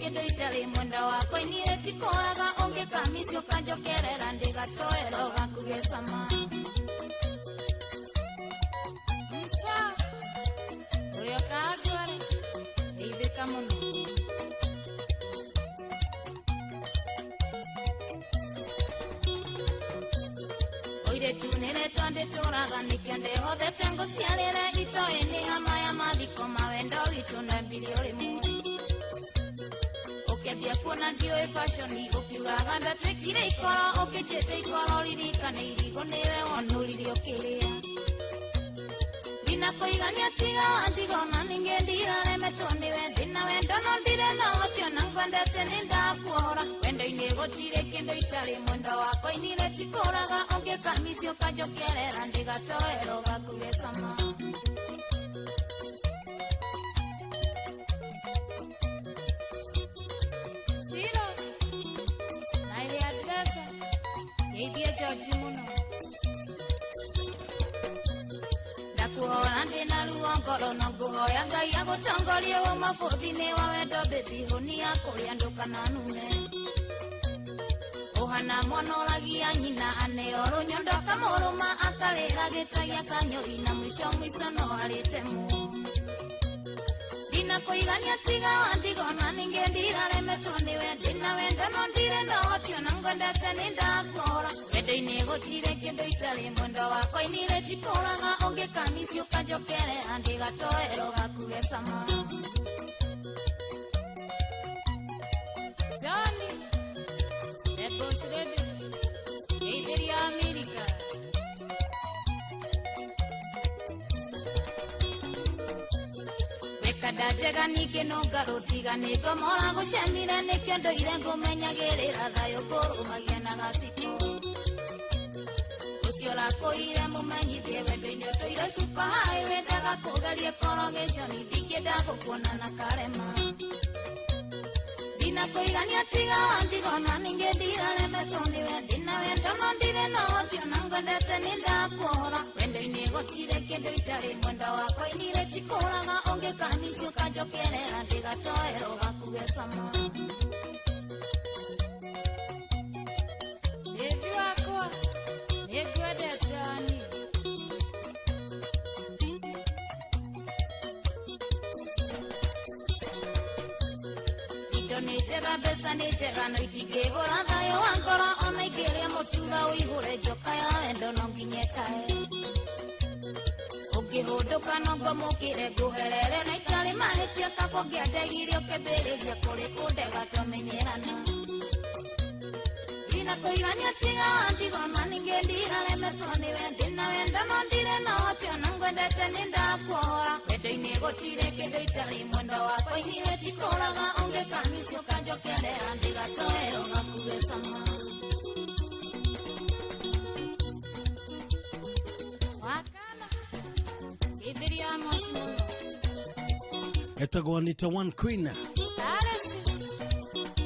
Kĩndũ itarĩ mwenda wakwa inire tikoraga ũngĩkamisi ũkanjokerera ndĩgatoero gaku gecama Msa ũrĩa ũkangwara geithĩka mũno. Oiretu nĩretwa ndĩtũraga nĩkĩo ndĩhothete ngũciarĩre itoĩ nĩ hama ya mathiko mawendo witũ na mbiri ũrĩmwe ũkĩambia kuona ndiũĩ fashoni ũkiugaga ndatwĩkire ikoro ũkĩnjĩte ikoro ririkane irigũ nĩwe wonũrire ũkĩrĩa ndinakũigania tiga wandigona ningĩ ndiraremetwo nĩwe ndĩna wendo no ndirĩ na ũhoti ona ngwendete nĩ ndakuohora wendo-inĩ gũtirĩ kĩndũ itarĩ mwendo wakwa inire tikũraga ũngĩkamisi ũkanjokerera ndĩgatoero gaku gecama. Siro na ile adresa geithie George mũno ndakuhora ndĩna ruo ngoro no ngũhoya Ngai agũtongorie wo mabũthi-inĩ wa wendo baby hũnia kũrĩa ndũkananume ũhana mwana ũragia nyina aneo rũnyondo akamũrũma akarĩra gĩtagia kanyũi na mũico mũico no arĩtemwo ndinakũigania tiga wandigona ningĩ ndiraremetwo nĩwe ndĩna wendo no ndirĩ na ũhoti ona ngwendete nĩ ndakuohora wendo-inĩ gũtirĩ kĩndũ itarĩ mwendo wakwa inire tikũraga ũngĩkamisi ũkanjokerera ndĩgatoero gaku gecama. Johnny, the boss lady, geithĩria Amerika. Wekanda njega ningĩ no ngarũtiga nĩ ngomora gũcemire nĩkĩo ndoire ngũmenyagĩrĩra thayũ kũrũmagia na gaciko ũcio ũrakũire mũmenyithie wendo-inĩ ũtũire super high wendaga kũgeria korogeconi ndingĩenda gũkuona na karema ndinakũigania tiga wandigona ningĩ ndiraremetwo nĩwe ndĩna wendo no ndirĩ na ũhoti ona ngwendete nĩ ndakuohora wendo-inĩ gũtirĩ kĩndũ itarĩ mwendo wakwa inire tikũraga ũngĩkamisi ũkanjokerera ndĩgatoero gaku gecama. Baby wakwa nĩngwendete ani. Indo nĩ njega mbeca nĩ njega no itingĩgũra thayũ wa ngoro ona ingĩrĩa mũtura ũihũre njoka ya wendo no nginya ĩkae ũngĩhũndũka no ngomũkĩre ngũherere na itarĩ mahĩtia kabo ngĩandegire ũkĩambĩrĩria kũrĩ kũndega twamenyerana ndinakũigania tiga wandigona ningĩ ndiraremetwo nĩwe ndĩna wendo no ndirĩ na ũhoti ona ngwendete nĩ ndakuohora wendo-inĩ gũtirĩ kĩndũ itarĩ mwendo wakwa inire tikũraga ũngĩkamisi ũkanjokerera ndĩgatoero gaku gecama. Wakana geithĩria Amos mũno. Etagwo Anita One Queen. Aresi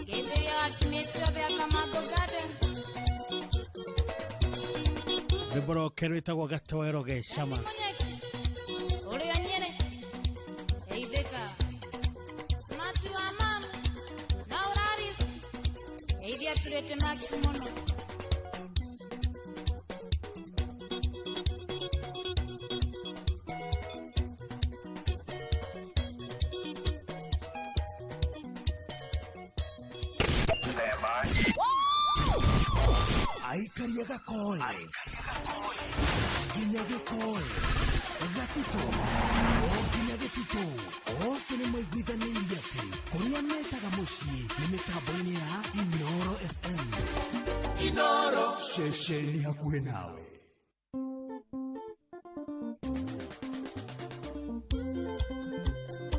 geithĩria wakinĩte othe Akamango Gardens. Rwĩmbo rwake rwĩtagwo gatoero gecama. Munyeki ũrĩa nyere geithĩka smart wa mama na ũraris geithia turĩte max mũno. Aikaria gakoe nginya gĩkoe gatito o nginya gĩtito othe nĩ maiguithanĩirie atĩ kũrĩa metaga mũciĩ nĩ mĩtambo-inĩ ya Inoro FM Inoro ceceni hakuhĩ nawe.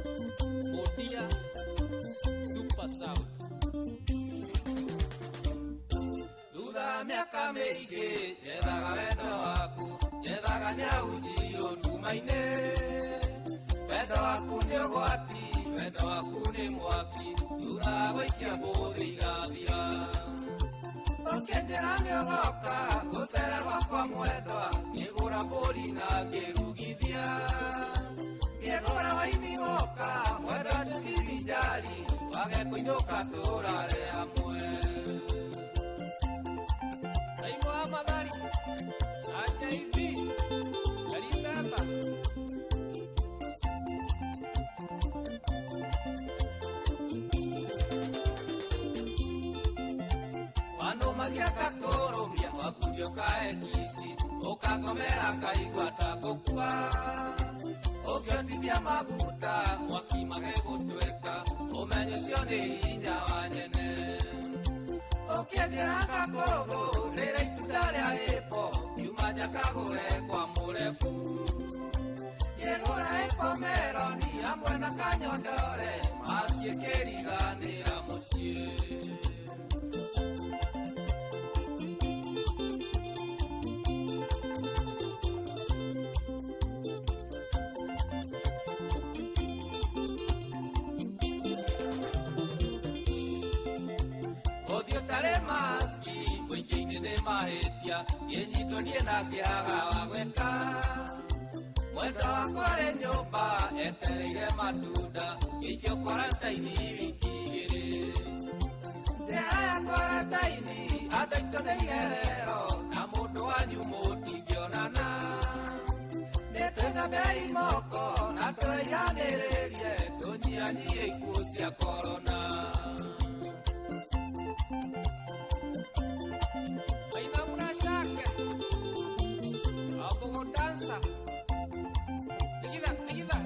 Odia Super Sound. Thutha wa mĩaka mĩingĩ njethaga wendo waku njethaga nyau njirũ nduma-inĩ wendo waku nĩ ũgwati wendo waku nĩ mwaki thutha wa gũikia mbũthĩ igathira ũkĩnjĩra nĩ ũgoka gũcera gwakwa mwendwa ngĩgũra mbũri na ngĩrugithia ngĩgũra waini woka mwendwa tũkivinjari. Wage kũinũka tũrare hamwe. Saimu wa Mathari na JB Karimemba. Wanumagia kakũrũmia wakurio kaekisi ũkakomera kaigua ta gũkua. Ũngĩotithia maguta mwaki magegũtweka ũmenye ũcio nĩ hinya wa nyene. Ũkĩenjera gakũrũgũ rĩra itunda rĩa ĩpo kiuma njakagũre kwa mũrebu. Kĩgũra ĩpo meroni hamwe na kanyondore maciĩkĩriganĩra mũciĩ. Ũthiĩ ũtarĩ maski mũingĩ-inĩ nĩ mahĩtia kĩnyitwo niĩ na kĩaga wa gwĩka. Mwendwa wakwa arĩ nyũmba etereire matunda ngĩikio kwarantaini wiki igĩrĩ. Njĩra ya kwarantaini andũ aitũ nĩ iherero na mũndũ wanyu mũtingĩonana. Nĩ twĩthambei moko na tũraihanĩrĩrie tũnyihanyihie ikuũ cia korona. Aina mnashake Abongo dansa Tigida, tigida.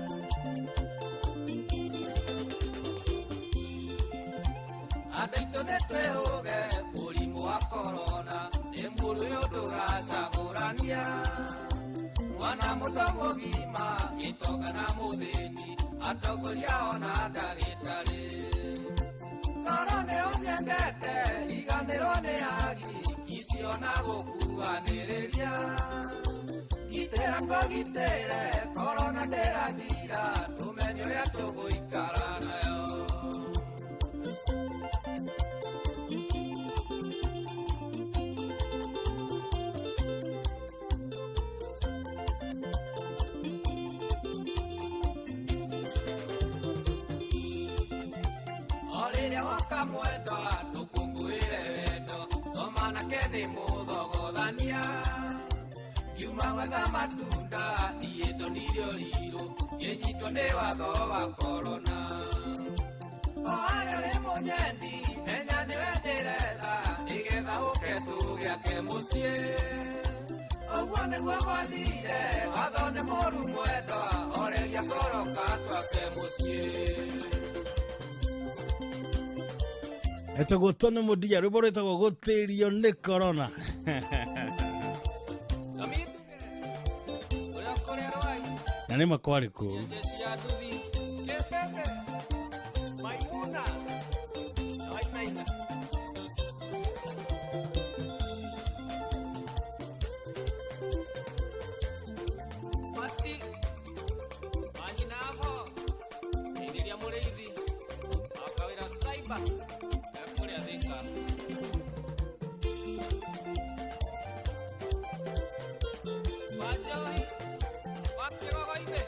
Andũ aitũ nĩ twĩhũge mũrimũ wa korona nĩ mũru ũyũ ndũgacagũrania. Mwana mũndũ mũgima gĩtonga na mũthĩni atongoria ona ndagĩtarĩ. Korwo nĩ ũnyendete riganĩrwo nĩ agi icio na gũkuanĩrĩria. Gitĩra kũgitĩre korona ndĩrathira tũmenye ũrĩa tũgũikara nayo. O rĩrĩa woka mwendwa tũkũngũĩre wendo tũmanake nĩ mũthogothania. Kiuma gwetha matunda niĩ ndonirio rirũ ngĩnyitwo nĩ watho wa korona. O harĩa ũrĩ mũnyendi menya nĩwe ndĩretha nĩgetha ũke tũgĩake mũciĩ. Ũguo nĩguo gwathire watho nĩ mũru mwendwa oreria koroka twake mũciĩ. Etagwo Tony Mudia rwĩmbo rwĩtagwo gũtĩrio nĩ korona. Ũrĩa ũkũrĩa rwai Na nĩ makwarĩ kũu. jeshi ya nduthi kĩmbembe Maimuna na Wainaina. Mati manyina abo ĩrĩria mũrĩithi akawĩra cyber ekũrĩa Thika. Wanjohi wa Kĩgogo-inĩ.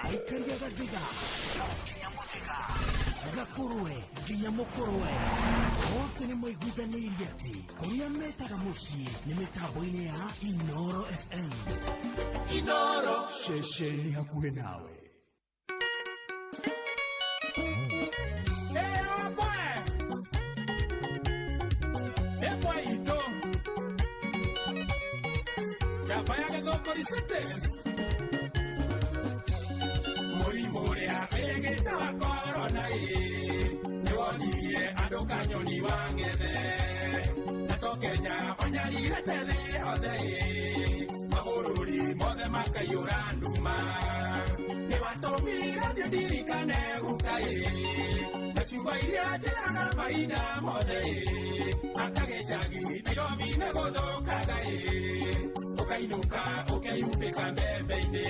Aikaria gathiga nginya mũthĩga gakũrwe nginya mũkũrwe othe nĩ maiguithanĩirie atĩ kũrĩa metaga mũciĩ nĩ mĩtambo-inĩ ya Inoro FM. Inoro ceceni hakuhĩ nawe. Mũrimũ ũrĩa wĩgĩte wa korona ĩ nĩwonirie andũ kanyoni wa ng'ethe na to Kenya wanyarire thĩ yothe ĩ mabũrũri mothe makaiyũra nduma nĩwatũmire niĩ ndirikane guka ĩ na ciugo iria njĩraga mahinda mothe ĩ akagĩcagi Nairobi nĩ gũthũkaga ĩ ũkainũka ũkeyumbĩka mbembe-inĩ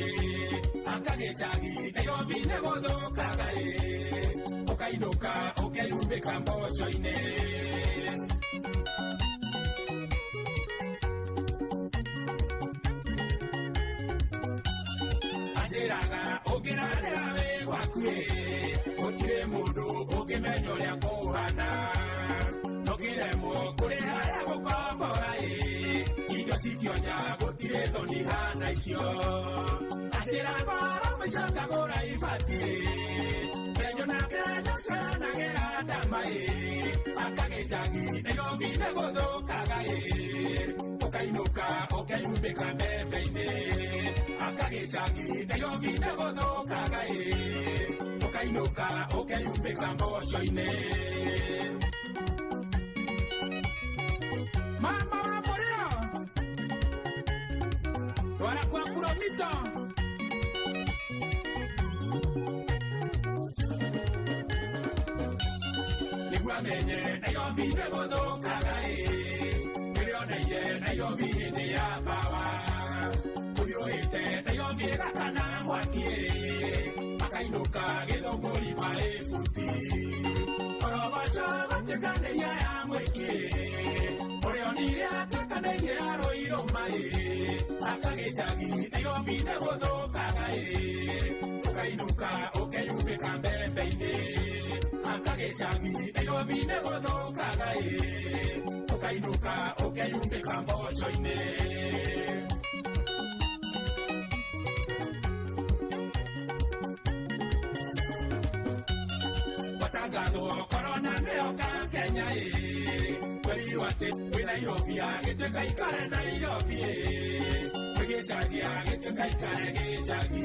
akagĩcagi Nairobi nĩ gũthũkaga ĩ ũkainũka. Ũkeyumbĩka mboco-inĩ. Anjĩraga ũngĩrarĩra wĩ gwaku ĩ, gũtirĩ mũndũ ũngĩmenya ũrĩa kũhana. Ndũngĩremwo kũrĩha ya gũkombora ĩ, indo cikĩonja gũtirĩ thoni hana icio. Anjĩraga oro mũico ngagũra ibati Kenyo na kenyo cionagĩra ndama ĩ, akagĩcagi Nairobi nĩ gũthũkaga ĩ, ũkainũka ũkeyumbĩka mbembe-inĩ. Akagĩcagi Nairobi nĩ gũthũkaga ĩ, ũkainũka ũkeyumbĩka mboco-inĩ. Mama wa mũrĩo twara kwa Puromito. Nĩguo amenye Nairobi nĩ gũthũkaga ĩ, nĩrĩoneire Nairobi hĩndĩ ya mbawa. Ũhiũhĩte Nairobi ĩgakana mwaki ĩ, akainũka gĩthũngũri marĩ buti. Korogoco gũtuĩkanĩria ya mwĩki ĩ, ũrĩonire atuĩkanĩirie ya rũirũma ĩ, akagĩcagi Nairobi nĩ gũthũkaga ĩ, ũkainũka ũkeyumbĩka mbembe-inĩ. Akagĩcagi Nairobi nĩ gũthũkaga ĩ, ũkainũka ũkeyumbĩka mboco-inĩ. Gwatangathwo korona nĩyoka Kenya ĩ, twerirwo atĩ kwĩ Nairobi agĩtuĩka ikare Nairobi ĩ, kwĩ gĩcagi agĩtuĩka ikare gĩcagi.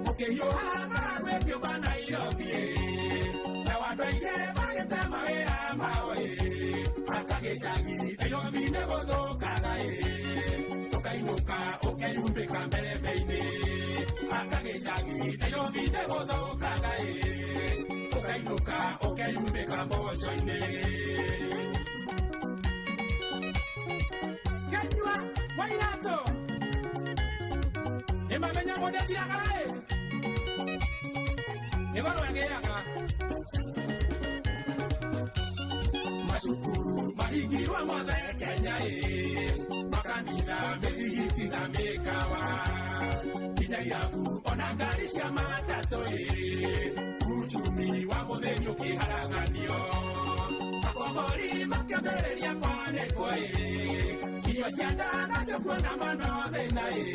Mũkĩhiũha ng'aragu ĩkĩũmba Nairobi ĩ, nao andũ aingĩ magĩte mawĩra mao ĩ, akagĩcagi Nairobi nĩ gũthũkaga ĩ, ũkainũka ũkeyumbĩka mbembe-inĩ. Akagĩcagi Nairobi nĩ gũthũkaga ĩ, ũkainũka ũkeyumbĩka mboco-inĩ. Kenyua Wairato nĩ mamenya mũndũ ethiraga ĩ, nĩ goro agĩaga. Macukuru mahingirwo mothe Kenya ĩ, makanitha mĩthigiti na mĩkawa, nginya irabu ona ngari cia matatũ ĩ, uchumi wa mũthĩni ũkĩharaganio. Akombori makĩambĩrĩria kwanĩkwo ĩ, irio cia nda nacio kuona mũno thĩna ĩ,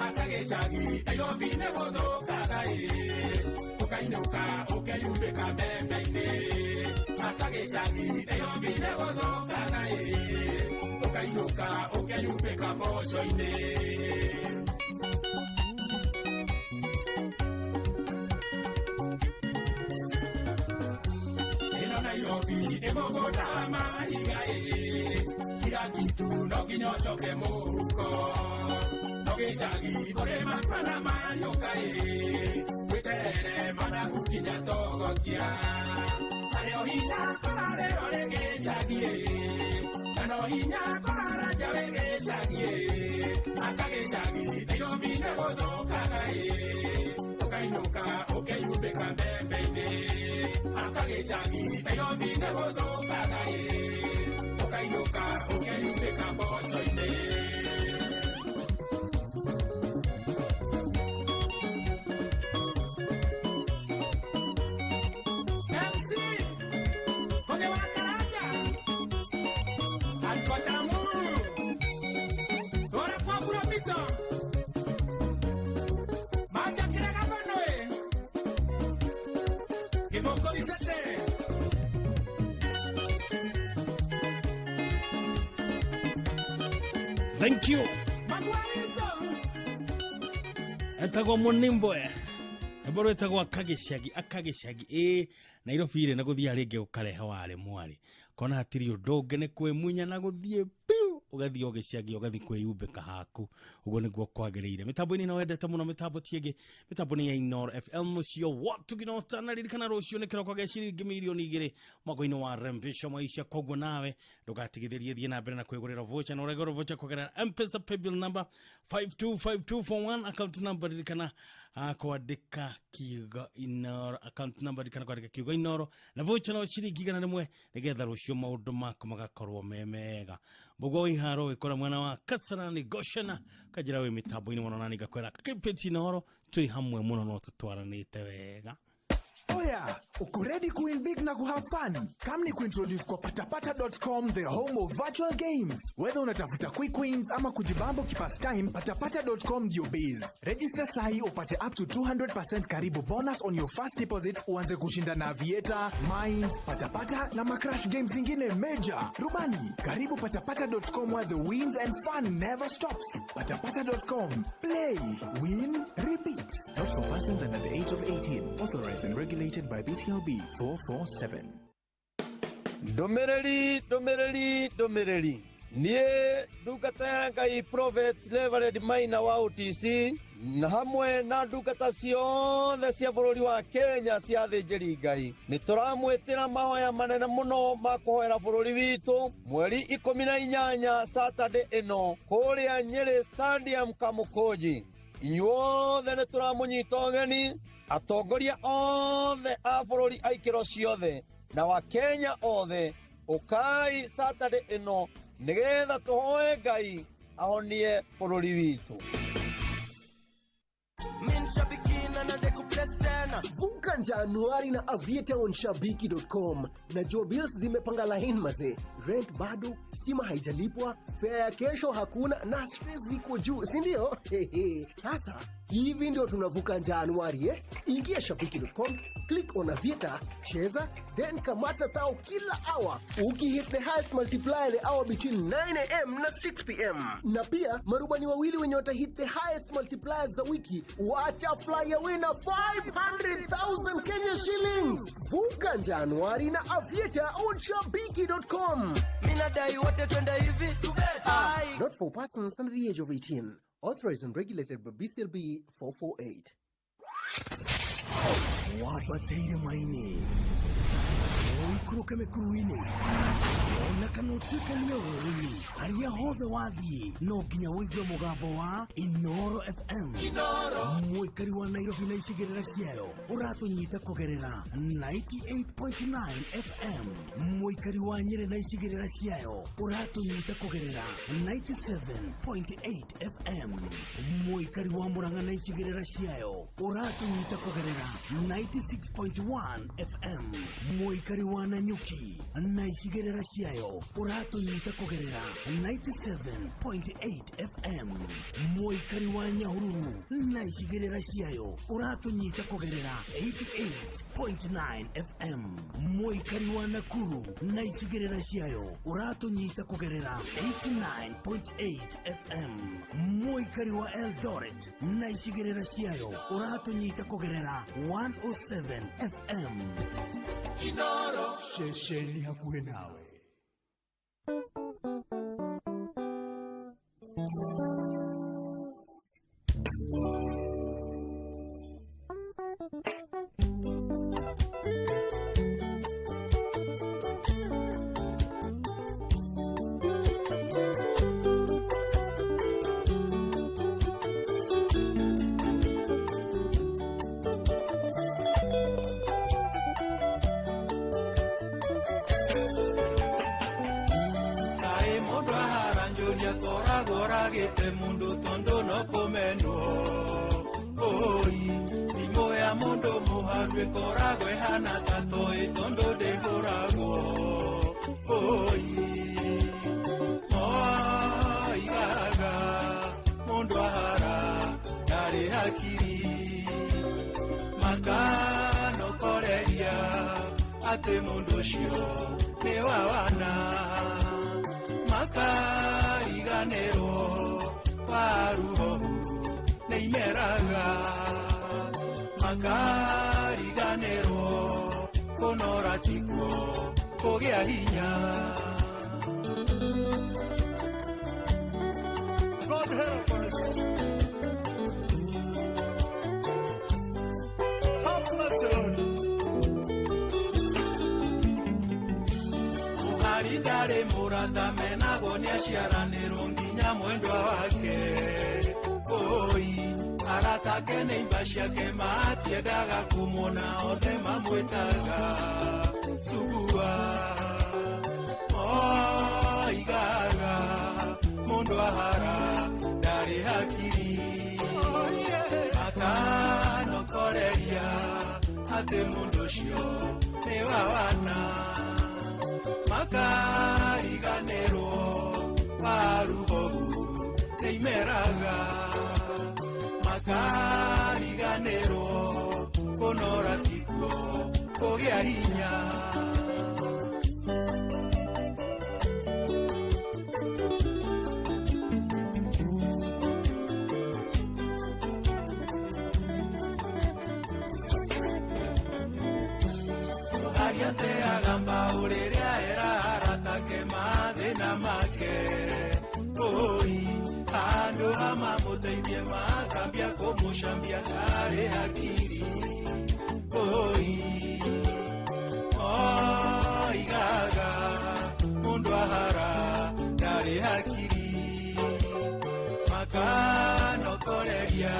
akagĩcagi Nairobi nĩ gũthũkaga ĩ, ũkainũka ũkeyumbĩka mbembe-inĩ. Akagĩcagi Nairobi nĩ gũthũkaga ĩ, ũkainũka ũkeyumbĩka mboco-inĩ. Ĩno Nairobi nĩ mũgũnda wa mahiga ĩ, kila kitu no nginya ũcoke mũhuko. No gĩcagi kũrĩma kwana mariũka ĩ, gwĩterere managu nginya togotia. Harĩ o hinya kũrarĩo rĩ gĩcagi ĩ, na no hinya kũrara nja wĩ gĩcagi ĩ, akagĩcagi Nairobi nĩ gũthũkaga ĩ, ũkainũka ũkeyumbĩka mbembe-inĩ. Akagĩcagi Nairobi nĩ gũthũkaga ĩ, ũkainũka ũkeyumbĩka mboco-inĩ. MC Koge wa Karanja Alikotamu Ora kwa Burapito Maja Kiraga Manoe Githũngũri City. Thank you. Magwarito Etagwo mũnimbo e rwĩmbo rwĩtagwo akagĩcagi akagĩcagi ĩ Nairobi rĩ na gũthiĩ rĩngĩ gũkarehe warĩ mwarĩ kona hatirĩ ũndũ ũngĩ nĩ kwĩmunya na gũthiĩ piu ũgathiĩ o gĩcagi ũgathiĩ kwĩyumbĩka haku ũguo nĩguo kwagĩrĩire. Mĩtambo-inĩ no wendete mũno mĩtambo ti ĩngĩ, mĩtambo nĩ ya Inoro FM mũcio watuginota na ririkana rũciũ nĩ kĩroko gĩa ciringi mirioni 2 mwaka-inĩ wa Rembesha Maisha. Koguo nawe ndũgatigithĩrie, thiĩ na mbere na kwĩgũrĩra vocha na ũregũra vocha kũgerera M-Pesa paybill number 525241 account number ririkana. Kwandĩka kiugo Inoro, account number kana kwandĩka kiugo Inoro na voucher no ciringi 100, nĩgetha rũciũ maũndũ maku magakorwo me mega. Mbũgua wĩ iharo wĩkora mwena wa Kasarani Goshena kanjĩra wĩ mĩtambo-inĩ mũno, nani ngakwĩra keep it Inoro, twĩ hamwe mũno no tũtwaranĩte wega. Oya, uko ready kuwin big na kuhave fun? Come ni kuintroduce kwa patapata.com, the home of virtual games. Whether unatafuta quick wins ama kujibambo kipastime, patapata.com ndio base. Register sahi upate up to 200% karibu bonus on your first deposit, uanze kushinda na Aviator, Mines, Patapata na macrash games zingine major. Rubani, karibu patapata.com, where the wins and fun never stops. Patapata.com. Play, win, repeat. Not for persons under the age of 18. Authorized and regulated by BCLB 447. Ndũmĩrĩri, ndũmĩrĩri, ndũmĩrĩri. Niĩ ndungata ya Ngai Prophet Reverend Maina wa OTC, na hamwe na ndungata ciothe cia bũrũri wa Kenya cia athĩnjĩri Ngai, nĩ tũramwĩtĩra mahoya manene mũno ma kũhoera bũrũri witũ mweri 18, Saturday ĩno, kũrĩa Nyĩrĩ Stadium, Kamũkũnji. Inyuothe nĩ tũramũnyita ũgeni, atongoria othe a bũrũri a ikĩro ciothe na Wakenya othe, ũkai Saturday ĩno nĩgetha tũhoe Ngai ahonie bũrũri witũ. Vuka Januari na Aviator on shabiki.com. Najua bills zimepanga line mazee, rent bado, stima haijalipwa, fare ya kesho hakuna na stress ziko juu, si ndio? Sasa hivi ndio tunavuka Januari, eh? Ingia shabiki.com, click on Aviator, cheza, then kamata tao kila hour ukihit the highest multiplier the hour between 9 am na 6 pm. Na pia marubani wawili wenye watahit the highest multipliers za wiki watafly away na 500,000 Kenya shillings. Vuka Januari na Aviator on shabiki.com. Minadai wote twende hivi. Ai. Not for persons under the age of 18. Authorized and regulated by BCLB 448. Wambatĩire maini, ũikũrũke mĩkuru-inĩ, ona kana ũtuĩkanie werũ-inĩ, harĩa hothe wathiĩ no nginya ũigue mũgambo wa Inoro FM. Mũikari wa Nairobi na icigĩrĩra ciayo ũratũnyita kũgerera 98.9 FM. Mũikari wa Nyĩrĩ na icigĩrĩra ciayo ũratũnyita kũgerera 97.8 FM. Mũikari wa Mũrang'a na icigĩrĩra ciayo ũratũnyita kũgerera 96.1 FM. Mũikari wa Nanyuki na icigĩrĩra ciayo ũratũnyita kũgerera 97.8 FM. Mũikari wa Nyahururu na icigĩrĩra ciayo ũratũnyita kũgerera 88.9 FM. Mũikari wa Nakuru na icigĩrĩra ciayo ũratũnyita kũgerera 89.8 FM. Mũikari wa Eldoret na icigĩrĩra ciayo ũratũnyita kũgerera 107 FM. Inoro, ceceni hakuhĩ nawe. Kaĩ mũndũ aharanjũria koragwo oragĩte mũndũ tondũ no kũmenwo oi thimũ ya mũndũ mũharu ĩkoragwo ĩhana ta toĩ tondũ ndĩhũragwo oi moigaga mũndũ ahara ndarĩ hakiri makanokoreria atĩ mũndũ ũcio nĩ wa wana makariganĩrwo waruhohu nĩ imeraga makariganĩrwo kũnora tikuo kũgĩa hinya. God help us. Have mercy, Lord. Mũhari ndarĩ mũrata menagwo nĩ aciaranĩrwo nginya mwendwa wake oi. Arata ake nĩ imba ciake matiendaga kũmuona othe mamwĩtaga Subua. Moigaga mũndũ ahara ndarĩ hakiri, makanokoreria atĩ mũndũ ũcio nĩ wa wana, makariganĩrwo waruhohu nĩimeraga, makariganĩrwo kũnora tikuo kũgĩa hinya. Mũharia ateaga mbaũ rĩrĩa era aratake mathĩna make, oi andũ amamũteithie makambia kũmũcambia ndarĩ hakiri, oi oigaga mũndũ ahara ndarĩ hakiri, makanokoreria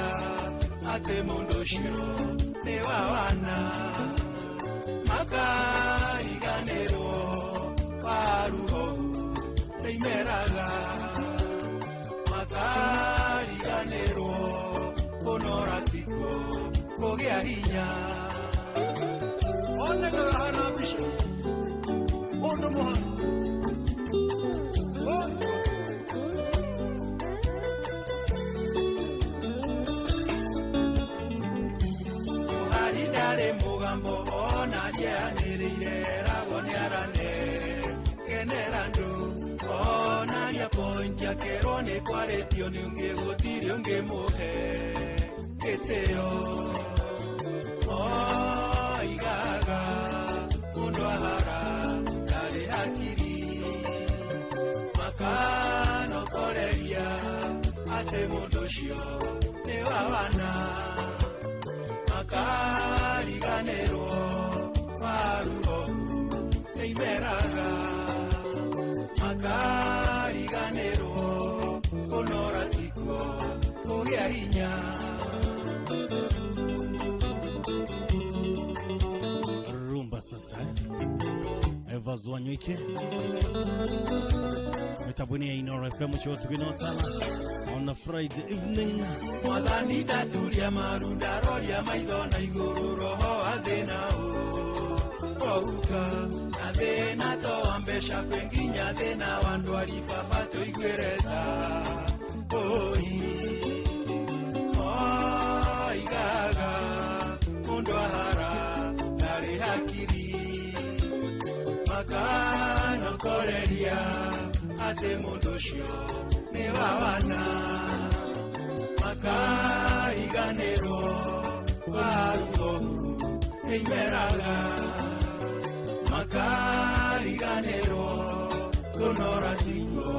atĩ mũndũ ũcio nĩ wa wana, makariganĩrwo waruhohu nĩimeraga, makariganĩrwo kũnora tikuo kũgĩa hinya. Onekaga hana mbica ũndũ mũhano. Mũhari ndarĩ mũgambo ona ndianĩrĩire eragwo nĩaranekenera andũ, onaria point akerwo nĩ kwarĩtio nĩ ũngĩ gũtirĩ ũngĩ mũhe gĩtĩo. Oigaga mũndũ ahara ndarĩ hakiri, makanokoreria atĩ mũndũ ũcio nĩ wa wana, makariganĩrwo waruhohu nĩimeraga, makariganĩrwo kũnora tikuo kũgĩa hinya. Rumba sasa eh? Evans Wanyoike mitambo-inĩ ya Inooro FM mũciĩ wa Tugĩ na Ũtala on a Friday evening. Mwathani ndaturia maru ndaroria maitho na igũrũ roho wa thĩna ũrohuka, na thĩna to wa mbeca kwĩ nginya thĩna wa ndwari baba tũiguĩre tha, oi oigaga mũndũ ahara ndarĩ hakiri, makanokoreria atĩ mũndũ ũcio nĩ wa wana, makariganĩrwo waruhohu nĩimeraga, makariganĩrwo kũnora tikuo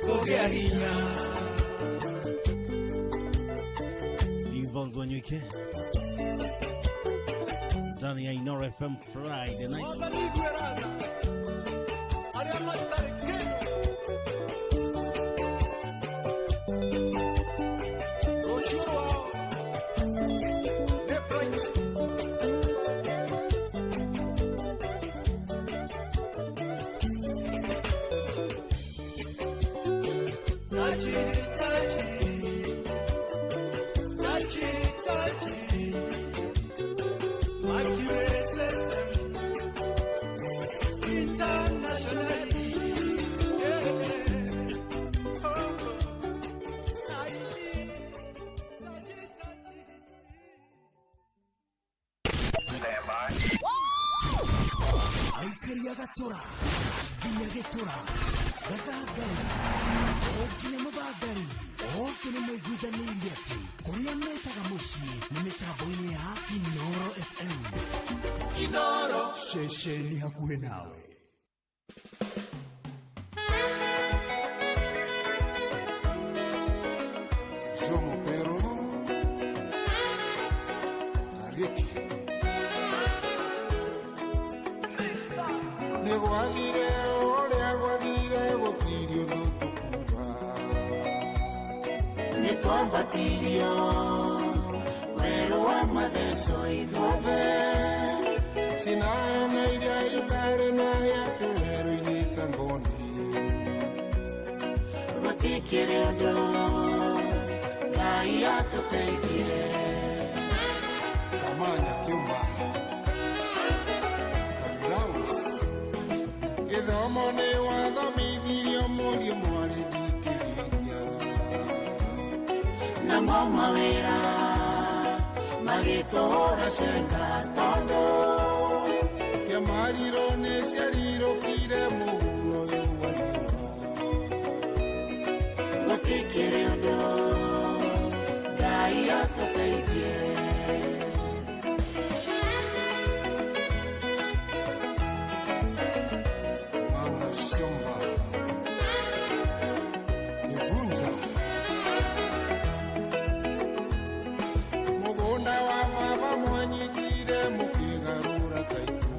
kũgĩa hinya. Evans Wanyoike ndani ya Inooro FM Friday night. Mwathani iguĩra tha arĩa matarĩ kĩndũ, rũciũ rwao nĩ bright. Tajiri, tajiri, tajiri, tajiri, Mercury system internationally. Yeah. Oh, oh. Tajiri, tajiri. Aikari a Gatura nginya gĩtura gathangari o nginya mũthangari othe nĩ maiguithanĩirie atĩ kũrĩa metaga mũciĩ nĩ mĩtambo-inĩ ya Inooro FM. Inooro, ceceni hakuhĩ nawe. Jomo Pero Kariuki nĩ gwathire ũrĩa gwathire gũtirĩ ũndũ tũkuga nĩ twambatirio. Twamatheco ithuothe Cinayo na iria itarĩ na hĩa tũwerũ-inĩ ta ngondi. Gũtikĩrĩ ũndũ, Ngai atũteithie. Kamanya Kĩũmba Kariraus gĩthomo nĩ wathomithirio mũriũ mwarĩ thikĩrĩria. Namo mawĩra magĩtũhũra cenga tondũ ciamarirwo nĩ ciarirũkire mũhuro ũyũ wa riũa. Gũtikĩrĩ ũndũ, Ngai atũteithie. Mama Shomba Kivunja mũgũnda wa baba mwanyitire mũkĩgarũra taitũ.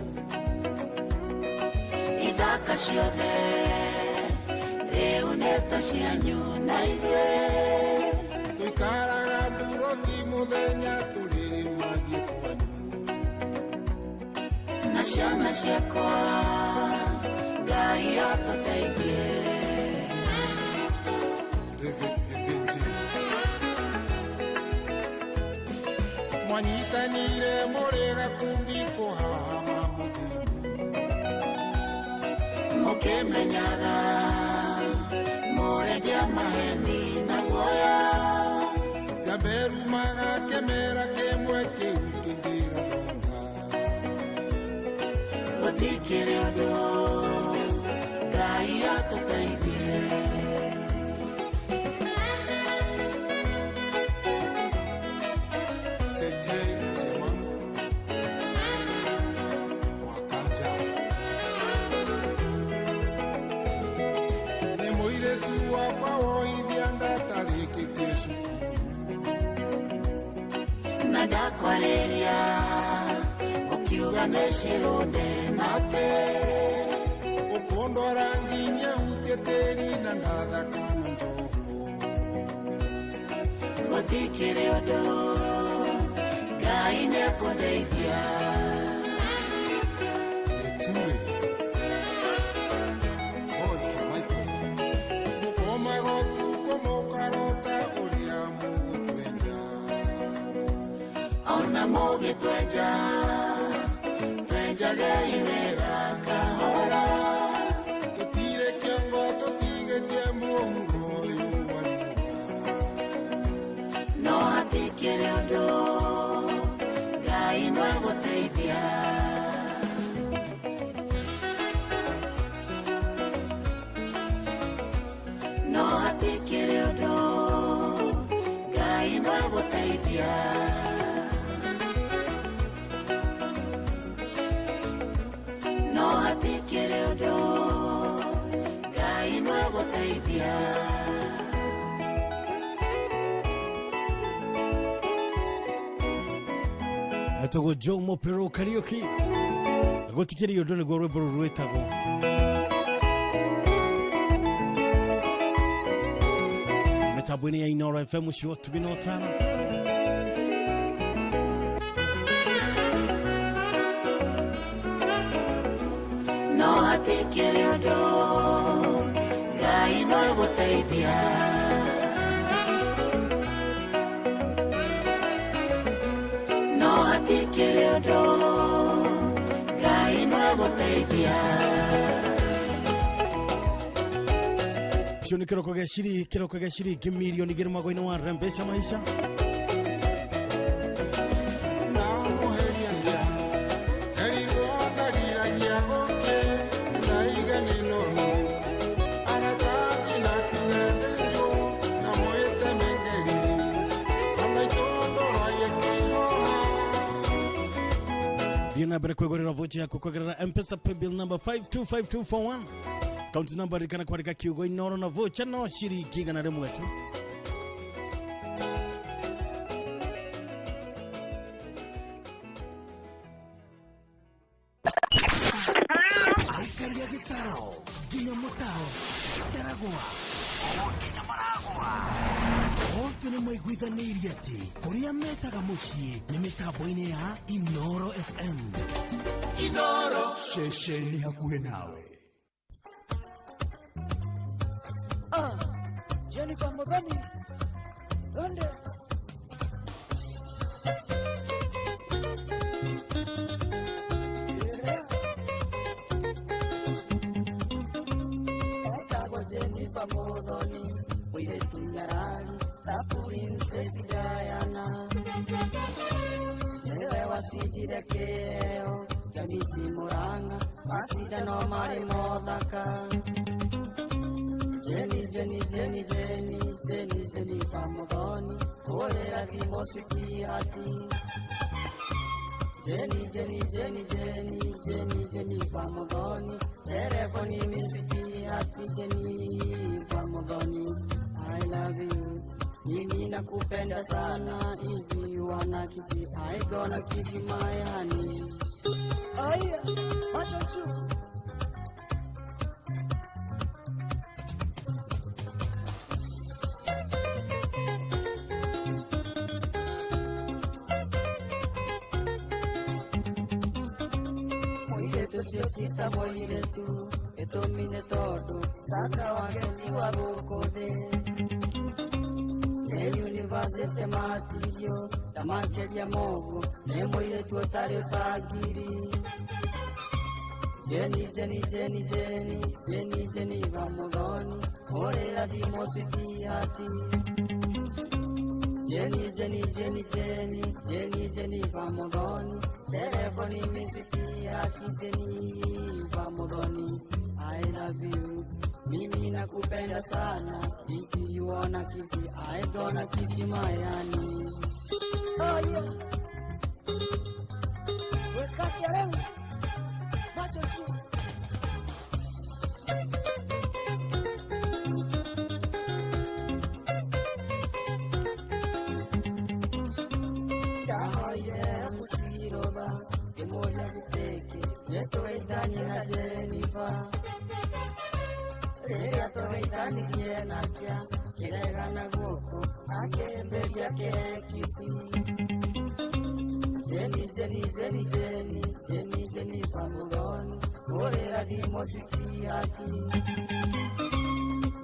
Ithaka ciothe rĩu nĩ ta cianyu na ithuĩ tũikaraga mburoti mũthenya tũrĩrĩmagie kwanyu. Na ciana ciakwa, Ngai atũteithie. David Githinji mwanyitanire mũrĩ gakundi kũhahama mũthini. Mũkĩmenyaga mũrendia maheni na guoya. Jamberumaga kĩmera kĩmwe kĩu kĩngĩ gathonga. Gũtikĩrĩ ũndũ, Ngai atũteithie. KK Chairman Wakaja nĩ mũirĩtu wakwa woithia ndatarĩkĩtie cukuru. Na ndakwarĩria ũkiuga nĩ cirũnde nate. Ũkũndwara nginya hutie tĩri na ndathaka na njoho. Gũtikĩrĩ ũndũ, Ngai nĩekũndeithia. Gĩturĩ Boyke Michael mũkomaga ũtukũ mũkarota ũrĩa mũgũtwenja. Ona mũgĩtwenja twenjagei wega kahora. Tũtirĩ kĩongo tũtigĩtie mũhuro ũyũ wa riũa. No hatikĩrĩ ũndũ, Ngai no egũteithia. No hatikĩrĩ ũndũ, Ngai no egũteithia. No hatikĩrĩ ũndũ, Ngai no egũteithia. Etagwo Joe Mopero Kariuki gũtikĩrĩ ũndũ nĩguo rwĩmbo rũu rwĩtagwo. Mĩtambo-inĩ ya Inoro FM ũcio tugĩ na ũtano. No hatikĩrĩ ũndũ, Ngai no egũteithia. No hatikĩrĩ ũndũ, Ngai no egũteithia. Ũcio nĩ kĩroko gĩa ciri kĩroko gĩa ciringi mirioni igĩrĩ mwaka-inĩ wa Rembesha Maisha. Ndamũheria ngĩa erirwo ndagiragia ũkĩ ndaiga nĩ noru aratathi na kĩng'ethenjwo na mwĩte mengeri ona itũndũragie kĩhoha. Thiĩ na mbere kwĩgũrĩra vocha yaku kũgerera Mpesa paybill number 525241 kaunti namba ririkana kwandĩka kiugo Inoro na vocha no ciringi 100 tu. Aikaria gĩtaro nginya mũtaro ndaragwa o nginya maragwa. Othe nĩ maiguithanĩirie atĩ kũrĩa metaga mũciĩ nĩ mĩtambo-inĩ ya Inoro FM. Inoro, ceceni hakuhĩ nawe. Ah, Jennifer Muthoni. Twende. Etagwo Jennifer Muthoni, mũirĩtu nyarari ta Princess Diana. Nĩwe wacinjire kĩheo kĩa Miss Murang'a, macindano marĩ mothaka. Jenny, Jenny, Jenny, Jenny, Jenny, Jennifer Muthoni, hũrĩra thimũ sweetheart. Jenny, Jenny, Jenny, Jenny, Jenny, Jennifer Muthoni, telefoni mi sweetheart, Jennifer Muthoni, I love you. Mimi nakupenda sana, if you wanna kiss it, I gonna kiss you my honey. Aya, macho juu. Mũirĩtu ũcio ti ta mũirĩtu, gĩtũmi nĩ tondũ tata wake ti wa gũkũ thĩ. Nĩ yunivasĩtĩ matirio, na makĩria moguo nĩ mũirĩtu ũtarĩ ũcangiri. Jenny, Jenny, Jenny, Jenny, Jenny, Jennifer Muthoni, hũrĩra thimũ sweetheart. Jenny, Jenny, Jenny, Jenny, Jenny, Jennifer Muthoni, telefoni mi sweetheart, Jennifer Muthoni, I love you. Mimi nakupenda sana, if you wanna kiss it, I gonna kiss you my honey. Aya. Wekati ya leo. Macho juu. Ndahoire mũcirũtha, ngĩmũria njĩtĩkie, nĩtũgeithanie na Jennifer. Rĩrĩa tũgeithanirie nake, akĩregana guoko, akĩhĩmbĩria keki. Jenny, Jenny, Jenny, Jenny, Jenny, Jennifer Muthoni, hũrĩra thimũ sweetheart.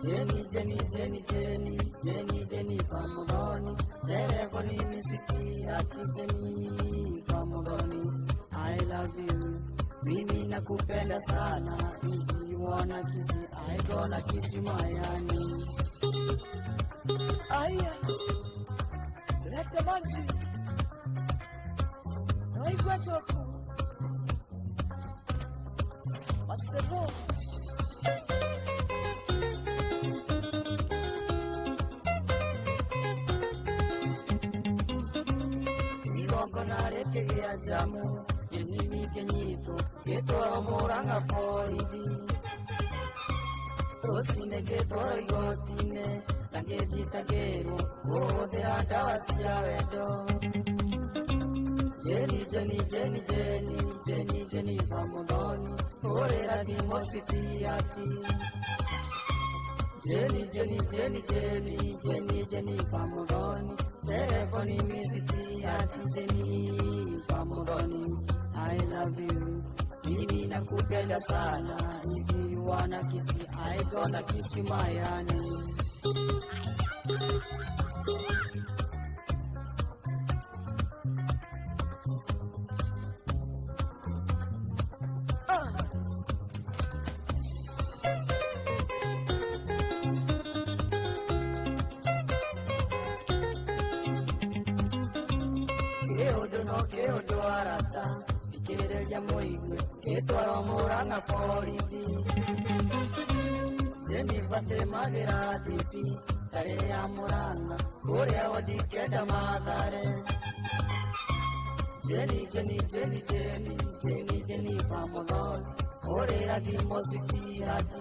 Jenny, Jenny, Jenny, Jenny, Jenny, Jennifer Muthoni, telefoni mi sweetheart, Jennifer Muthoni, I love you. Mimi nakupenda sana, if you wanna kiss it, I gonna kiss you my honey. Aya. Leta maji. Naigua choku. Masero. Igongona rĩkĩgĩa njamu, gĩcimi kĩnyitwo, gĩtwarwo Murang'a borithi. Rũcinĩ ngĩtwarwo igoti-inĩ, na ngĩthitangĩrwo kũhũthĩra ndawa cia wendo. Jenny, Jenny, Jenny, Jenny, Jenny, Jennifer Muthoni, hũrĩra thimũ sweetheart. Jenny, Jenny, Jenny, Jenny, Jenny, Jennifer Muthoni, telefoni mi sweetheart, Jennifer Muthoni, I love you. Mimi nakupenda sana, if you wanna kiss it, I gonna kiss you my honey. Ah. Kĩũndũ no kĩũndũ arata, thikĩrĩria mũigue, gĩtwarwo Murang'a borithi. Jennifer temagĩra thibi, tarĩ ya Murang'a, kũrĩa wodi kenda Mathare. Jenny, Jenny, Jenny, Jenny, Jenny, Jennifer Muthoni, hũrĩra thimũ sweetheart.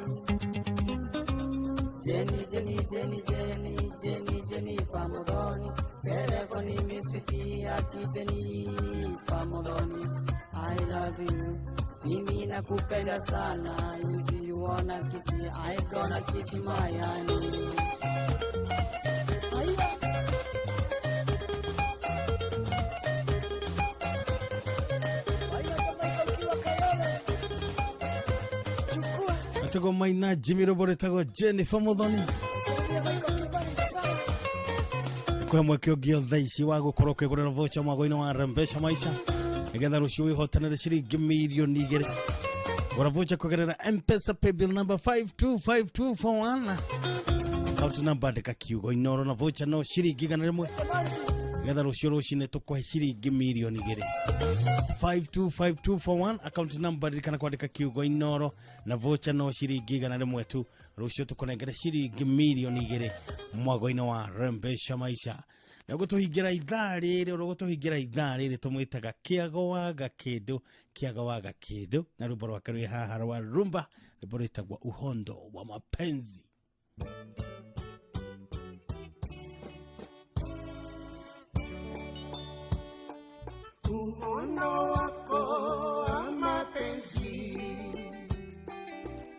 Jenny, Jenny, Jenny, Jenny, Jenny, Jennifer Muthoni, telefoni mi sweetheart, Jennifer Muthoni, I love you. Mimi nakupenda sana, if you wanna kiss me, I gonna kiss you my honey. Aya. Wetagwo Maina Jimmy, rwĩmbo rwĩtagwo Jennifer Muthoni. Kwe mweke ũngĩ o thaa ici wa gũkorwo ũkĩgũrĩra vocha mwago-inĩ wa Rembesha Maisha nĩgetha rũciũ wĩhotanĩre ciringi 2,000,000. Gũra vocha kũgerera M-Pesa paybill number 525241, account number andĩka kiugo Inoro, na vocha no ciringi 100 nĩgetha rũciũ rũcinĩ tũkũhe ciringi 2,000,000. 525241 account number, ririkana kwandĩka kiugo Inoro, na vocha no ciringi 100 tu. Rũciũ tũkũnengere ciringi 2,000,000 mwago-inĩ wa Rembesha Maisha. Na gũtũhingĩra ithaa rĩrĩ, ũrĩa gũtũhingĩra ithaa rĩrĩ tũmwĩtaga Kĩago wa Gakĩndũ, Kĩago wa Gakĩndũ, na rwĩmbo rwake rwĩ haha rwa rumba, rwĩmbo rwĩtagwo Uhondo wa Mapenzi. Uhondo wako wa mapenzi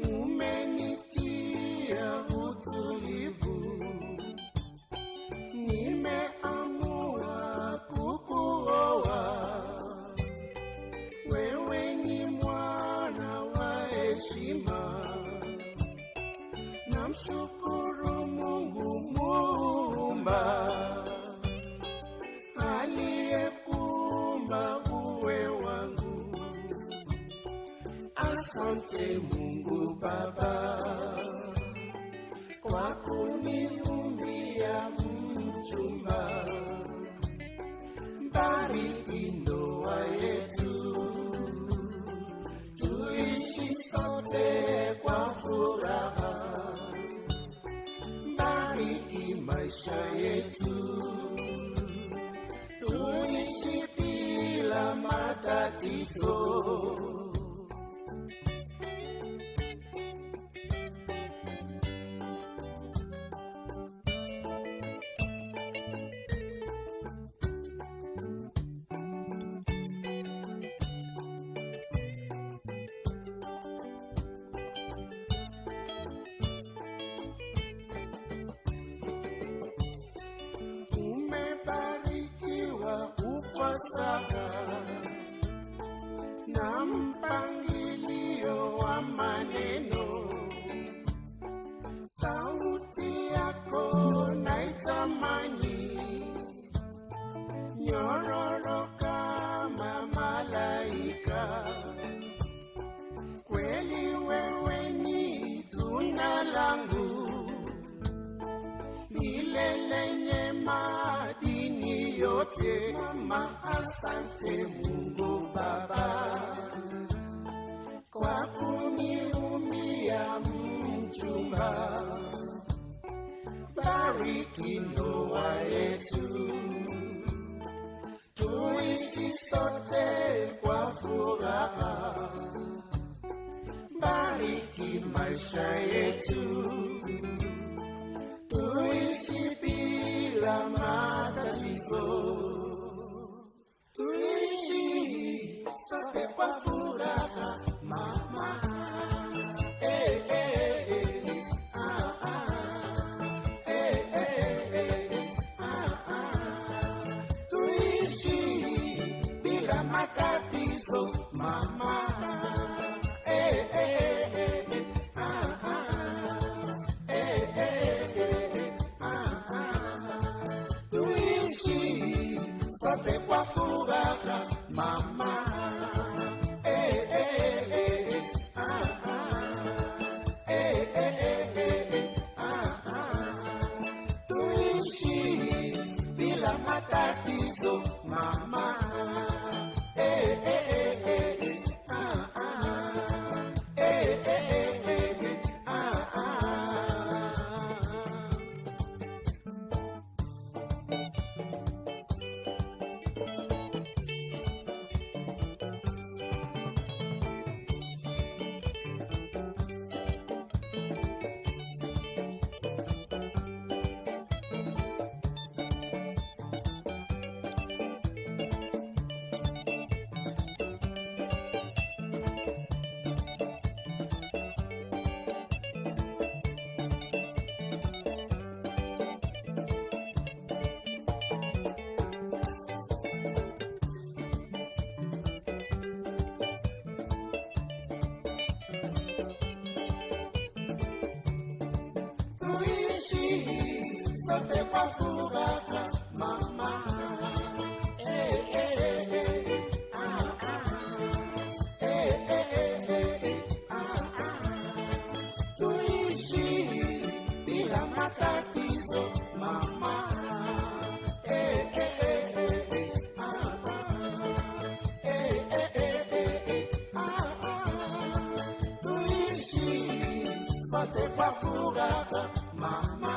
umenitia utulivu, nimeamua kukuoa. Wewe ni mwana wa heshima, namshukuru Mungu Muumba aliyekuumba uwe wangu. Asante Mungu Baba kwa kuniumbia mchumba. Bariki ndoa yetu, tuishi sote kwa furaha. Bariki maisha yetu, tuishi bila matatizo. Umebarikiwa ufasaha na mpangilio wa maneno, sauti yako naitamani, nyororo kama malaika. Kweli wewe ni tunda langu lile lenye madini yote. Mama, asante Mungu Baba kwa kuniumbia mchumba. Bariki ndoa yetu, tuishi sote kwa furaha. Bariki maisha yetu, tuishi bila matatizo, tuishi sote kwa furaha, mama. Eh, eh, eh, ah, ah. Eh, eh, eh, ah, ah. Tuishi bila matatizo, mama. Eh, eh, eh, ah, ah. Eh, eh, eh, ah, ah. Tuishi sote kwa furaha, mama. Eh, eh, sote kwa furaha mama. Eh, eh, eh, ah, ah. Eh, eh, eh, ah, ah. Tuishi bila matatizo mama. Eh, eh, eh, eh, ah, ah. Eh, eh, eh, eh, ah, ah. Tuishi sote kwa furaha mama.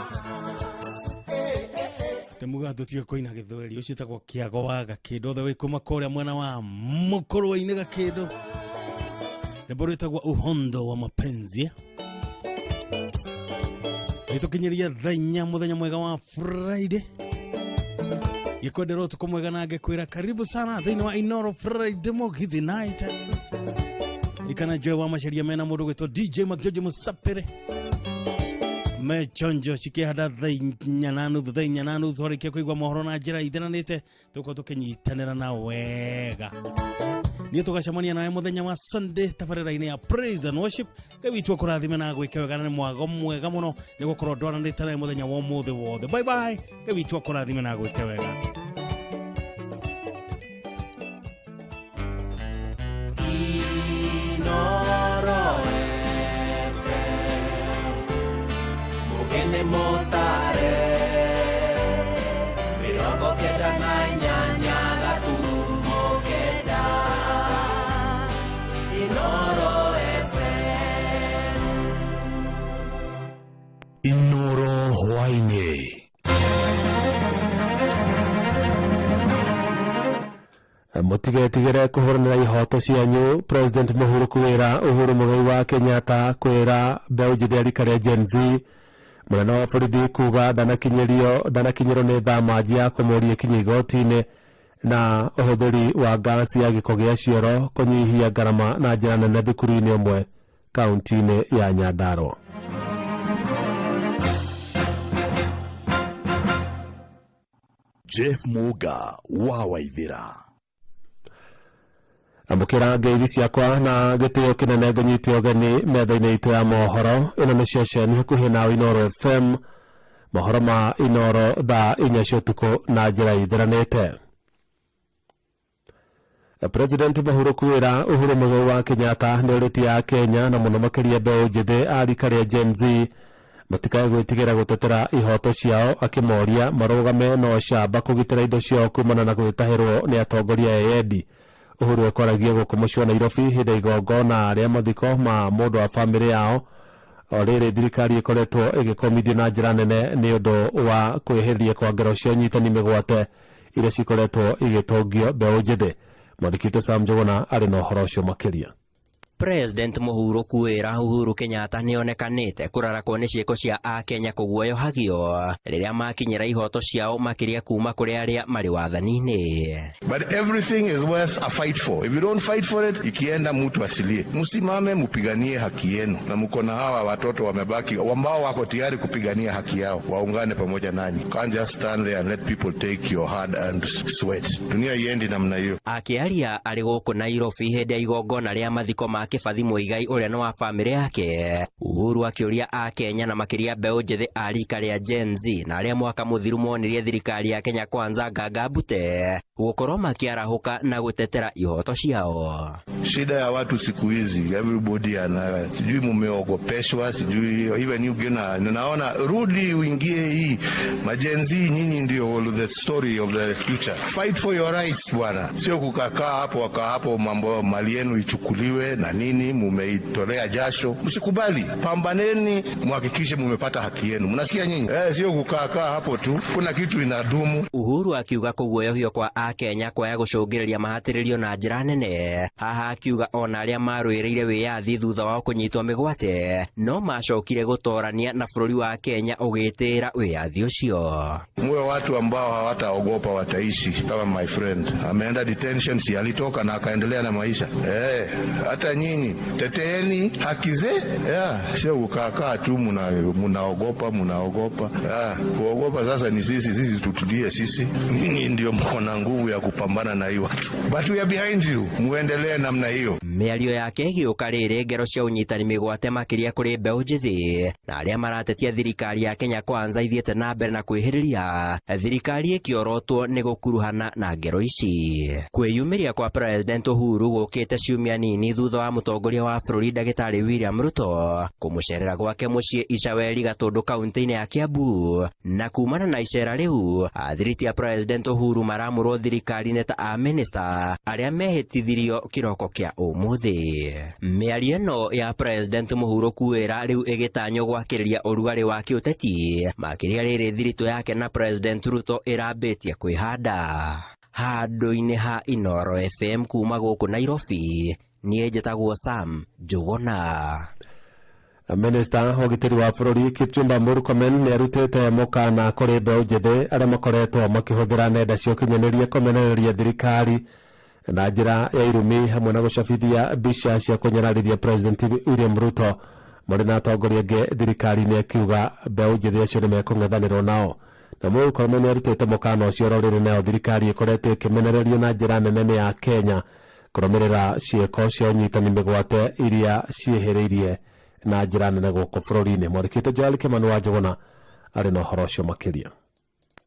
Eh, eh, eh. Temuga tutige kuina gĩthweri ũcio wĩtagwo Kĩago wa Gakĩndũ othe wĩ kuma kũrĩa mwena wa mũkũrwe-inĩ Gakĩndũ rwĩmbo rwĩtagwo uhondo wa mapenzi gĩtũkinyĩria thaa inya mũthenya mwega wa Friday gĩkwendera ũtukũ mwega na ngĩkwĩra karibu sana thĩinĩ wa Inoro Friday Mũgithi Night ikana Joy wa Macharia mena mũndũ gwĩtwo DJ Makjojo Musapere mechonjo cikĩhanda thaa inya na nuthu thaa inya na nuthu twarĩkia kũigua mohoro na njĩra ithananĩte tũkorwo tũkĩnyitanĩra na wega niĩ tũgacemania nawe mũthenya wa Sunday tabarĩra-inĩ ya Praise and Worship. Ngai witũ akũrathime na agwĩke wega na nĩ mwago mwega mũno nĩ gũkorwo ndwaranĩte nawe mũthenya wa ũmũthĩ wothe. Bye bye. Ngai witũ akũrathime na agwĩke wega. Inoro FM Mugene motare 98 gaturumo 9 Inoro FM. Inoro hwaini. Mũtigetigĩre kũhũranĩra ihoto cianyu. President Mũhuru kwĩra Uhuru Muigai wa Kenyatta kwĩra mbeũ njĩthĩ ya rika rĩa Gen Z. Mũnene wa borithi kuga ndanakinyĩrwo nĩ thamaji ya kũmũria ikinye igoti-inĩ na ũhũthĩri wa ngasi ya gĩko gĩa cioro kũnyihia ngarama na njĩra nene thukuru-inĩ ũmwe kaunti-inĩ ya Nyandarua. Jeff Muga wa Waithira. Amũkĩra ngeithi ciakwa na gĩtĩo kĩnene ngũnyite ũgeni metha-inĩ itũ ya mohoro. Ĩno nĩ ceceni hakuhĩ na Inoro FM, mohoro ma Inoro thaa inya cia ũtukũ na njĩra ithiranĩte. President Mũhuru kwĩra Uhuru Muigai wa Kenyatta nĩ ũrĩtie a Kenya na mũno makĩria mbeũ njĩthĩ a rika rĩa Gen Z matikae gwĩtigĩra gũtetera ihoto ciao, akĩmoria marũgame na ũcamba kũgitĩra indo ciao kumana na gwĩtahĩrwo nĩ atongoria eyendi. Uhuru ekwaragia gũkũ mũciĩ wa Nairobi hĩndĩ ya igongona rĩa mathiko ma mũndũ wa bamĩrĩ yao. O rĩrĩ thirikari ĩkoretwo ĩgĩkomithio na njĩra nene nĩ ũndũ wa kwĩhĩria kwa ngero cia ũnyitani mĩgwate iria cikoretwo igĩtũngio mbeũ njĩthĩ. Mwandĩki witũ Sam Njuguna arĩ na ũhoro ũcio makĩria. President Mũhuru kwĩra Uhuru Kenyatta nĩonekanĩte kũrarakwo nĩ ciĩko cia akenya kũguoyohagio rĩrĩa makinyĩra ihoto ciao makĩria kuma kũrĩ arĩa marĩ wathani-inĩ. But everything is worth a fight for. If you don't fight for it, ikienda mtu asilie. Msimame mupiganie haki yenu, na mko na hawa watoto wamebaki ambao wako tayari kupigania haki yao, waungane pamoja nanyi. Can't just stand there and let people take your hard earned sweat. Dunia iendi namna hiyo. Akĩaria arĩ gũkũ Nairobi hĩndĩ ya igongona rĩa mathiko ma Kĩbathi Muigai ũrĩa nĩ wa bamĩrĩ yake, Uhuru akĩũria akenya na makĩria mbeũ njĩthĩ a rika rĩa Gen Z na arĩa mwaka mũthiru monirie thirikari ya Kenya Kwanza ngangambute gũkorwo makĩarahũka na gũtetera ihoto ciao. Shida ya watu siku hizi, everybody ana sijui mumeogopeshwa, sijui even you gena, naona rudi uingie hii ma-Gen Z, nyinyi ndio the story of the future. Fight for your rights bwana, sio kukakaa hapo wakaa hapo mambo mali yenu ichukuliwe na nini, mumeitolea jasho. Msikubali, pambaneni, muhakikishe mumepata haki yenu. Mnasikia nyinyi? Sio kukaa hapo tu, kuna kitu inadumu. Uhuru akiuga kũguoyohio kwa akenya kwaya gũcũngĩrĩria mahatĩrĩrio na njĩra nene. Haha akiuga ona arĩa marũĩrĩire wĩyathi thutha wao kũnyitwo mĩgwate no macokire gũtorania na bũrũri wa Kenya ũgĩtĩĩra wĩyathi ũcio. Muwe watu ambao hawataogopa, wataishi kama my friend ameenda detention, si alitoka na akaendelea na maisha. Hata nyinyi teteeni haki ze, sio kukaa tu munaogopa munaogopa. Kuogopa sasa ni sisi tutulie sisi. Nyinyi ndio mko na nguvu ya kupambana na hii watu, but we are behind you. Muendelee namna namna hiyo. Mĩario yake ĩgĩũka rĩrĩ ngero cia ũnyitani mĩgwate makĩria kũrĩ mbeũ njĩthĩ na arĩa maratetia thirikari ya Kenya Kwanza ithiĩte na mbere na kwĩhĩrĩria thirikari ĩkĩorotwo nĩ gũkuruhana na ngero ici. Kwĩyumĩria kwa President Uhuru gũkĩte ciumia nini thutha wa mũtongoria wa bũrũri ndagĩtarĩ William Ruto kũmũcerera gwake mũciĩ Icaweri Gatũndũ kaunti-inĩ ya Kiambu, na kumana na icera rĩu athiriti a President Uhuru maramũrwo thirikari-inĩ ta a minista arĩa mehĩtithirio kĩroko kĩa ũmũthĩ. Mĩario ĩno ya President mũhurũku wĩra rĩu ĩgĩtanywo gwakĩrĩria ũrugarĩ wa kĩũteti makĩria rĩrĩ thiritũ yake na President Ruto ĩrambĩtie kwĩhanda. Handũ-inĩ ha Inoro FM kuma gũkũ Nairobi, niĩ njĩtagwo Sam Njũgũna. Minista wa ũgitĩri wa bũrũri Kipchumba Murkomen nĩ arutĩte mũkana kũrĩ mbeũ njĩthĩ arĩa makoretwo makĩhũthĩra nenda cia ũkinyanĩria kũmenereria thirikari na njĩra ya irumi hamwe na gũcabithia mbica cia kũnyararithia President William Ruto marĩ na atongoria angĩ thirikari-inĩ, akiuga mbeũ njĩthĩ acio nĩ mekũng'ethanĩrwo nao. Na Murkomen nĩ arutĩte mũkana ũcio oro rĩrĩ nayo thirikari ĩkoretwo ĩkĩmenererio na njĩra nene nĩ ya Kenya kũrũmĩrĩra ciĩko cia ũnyitani mĩgwate iria ciĩhĩrĩirie na njĩra nene gũkũ bũrũri-inĩ. Mwandĩkĩte Joel Kimani wa Njũgũna arĩ na ũhoro ũcio makĩria.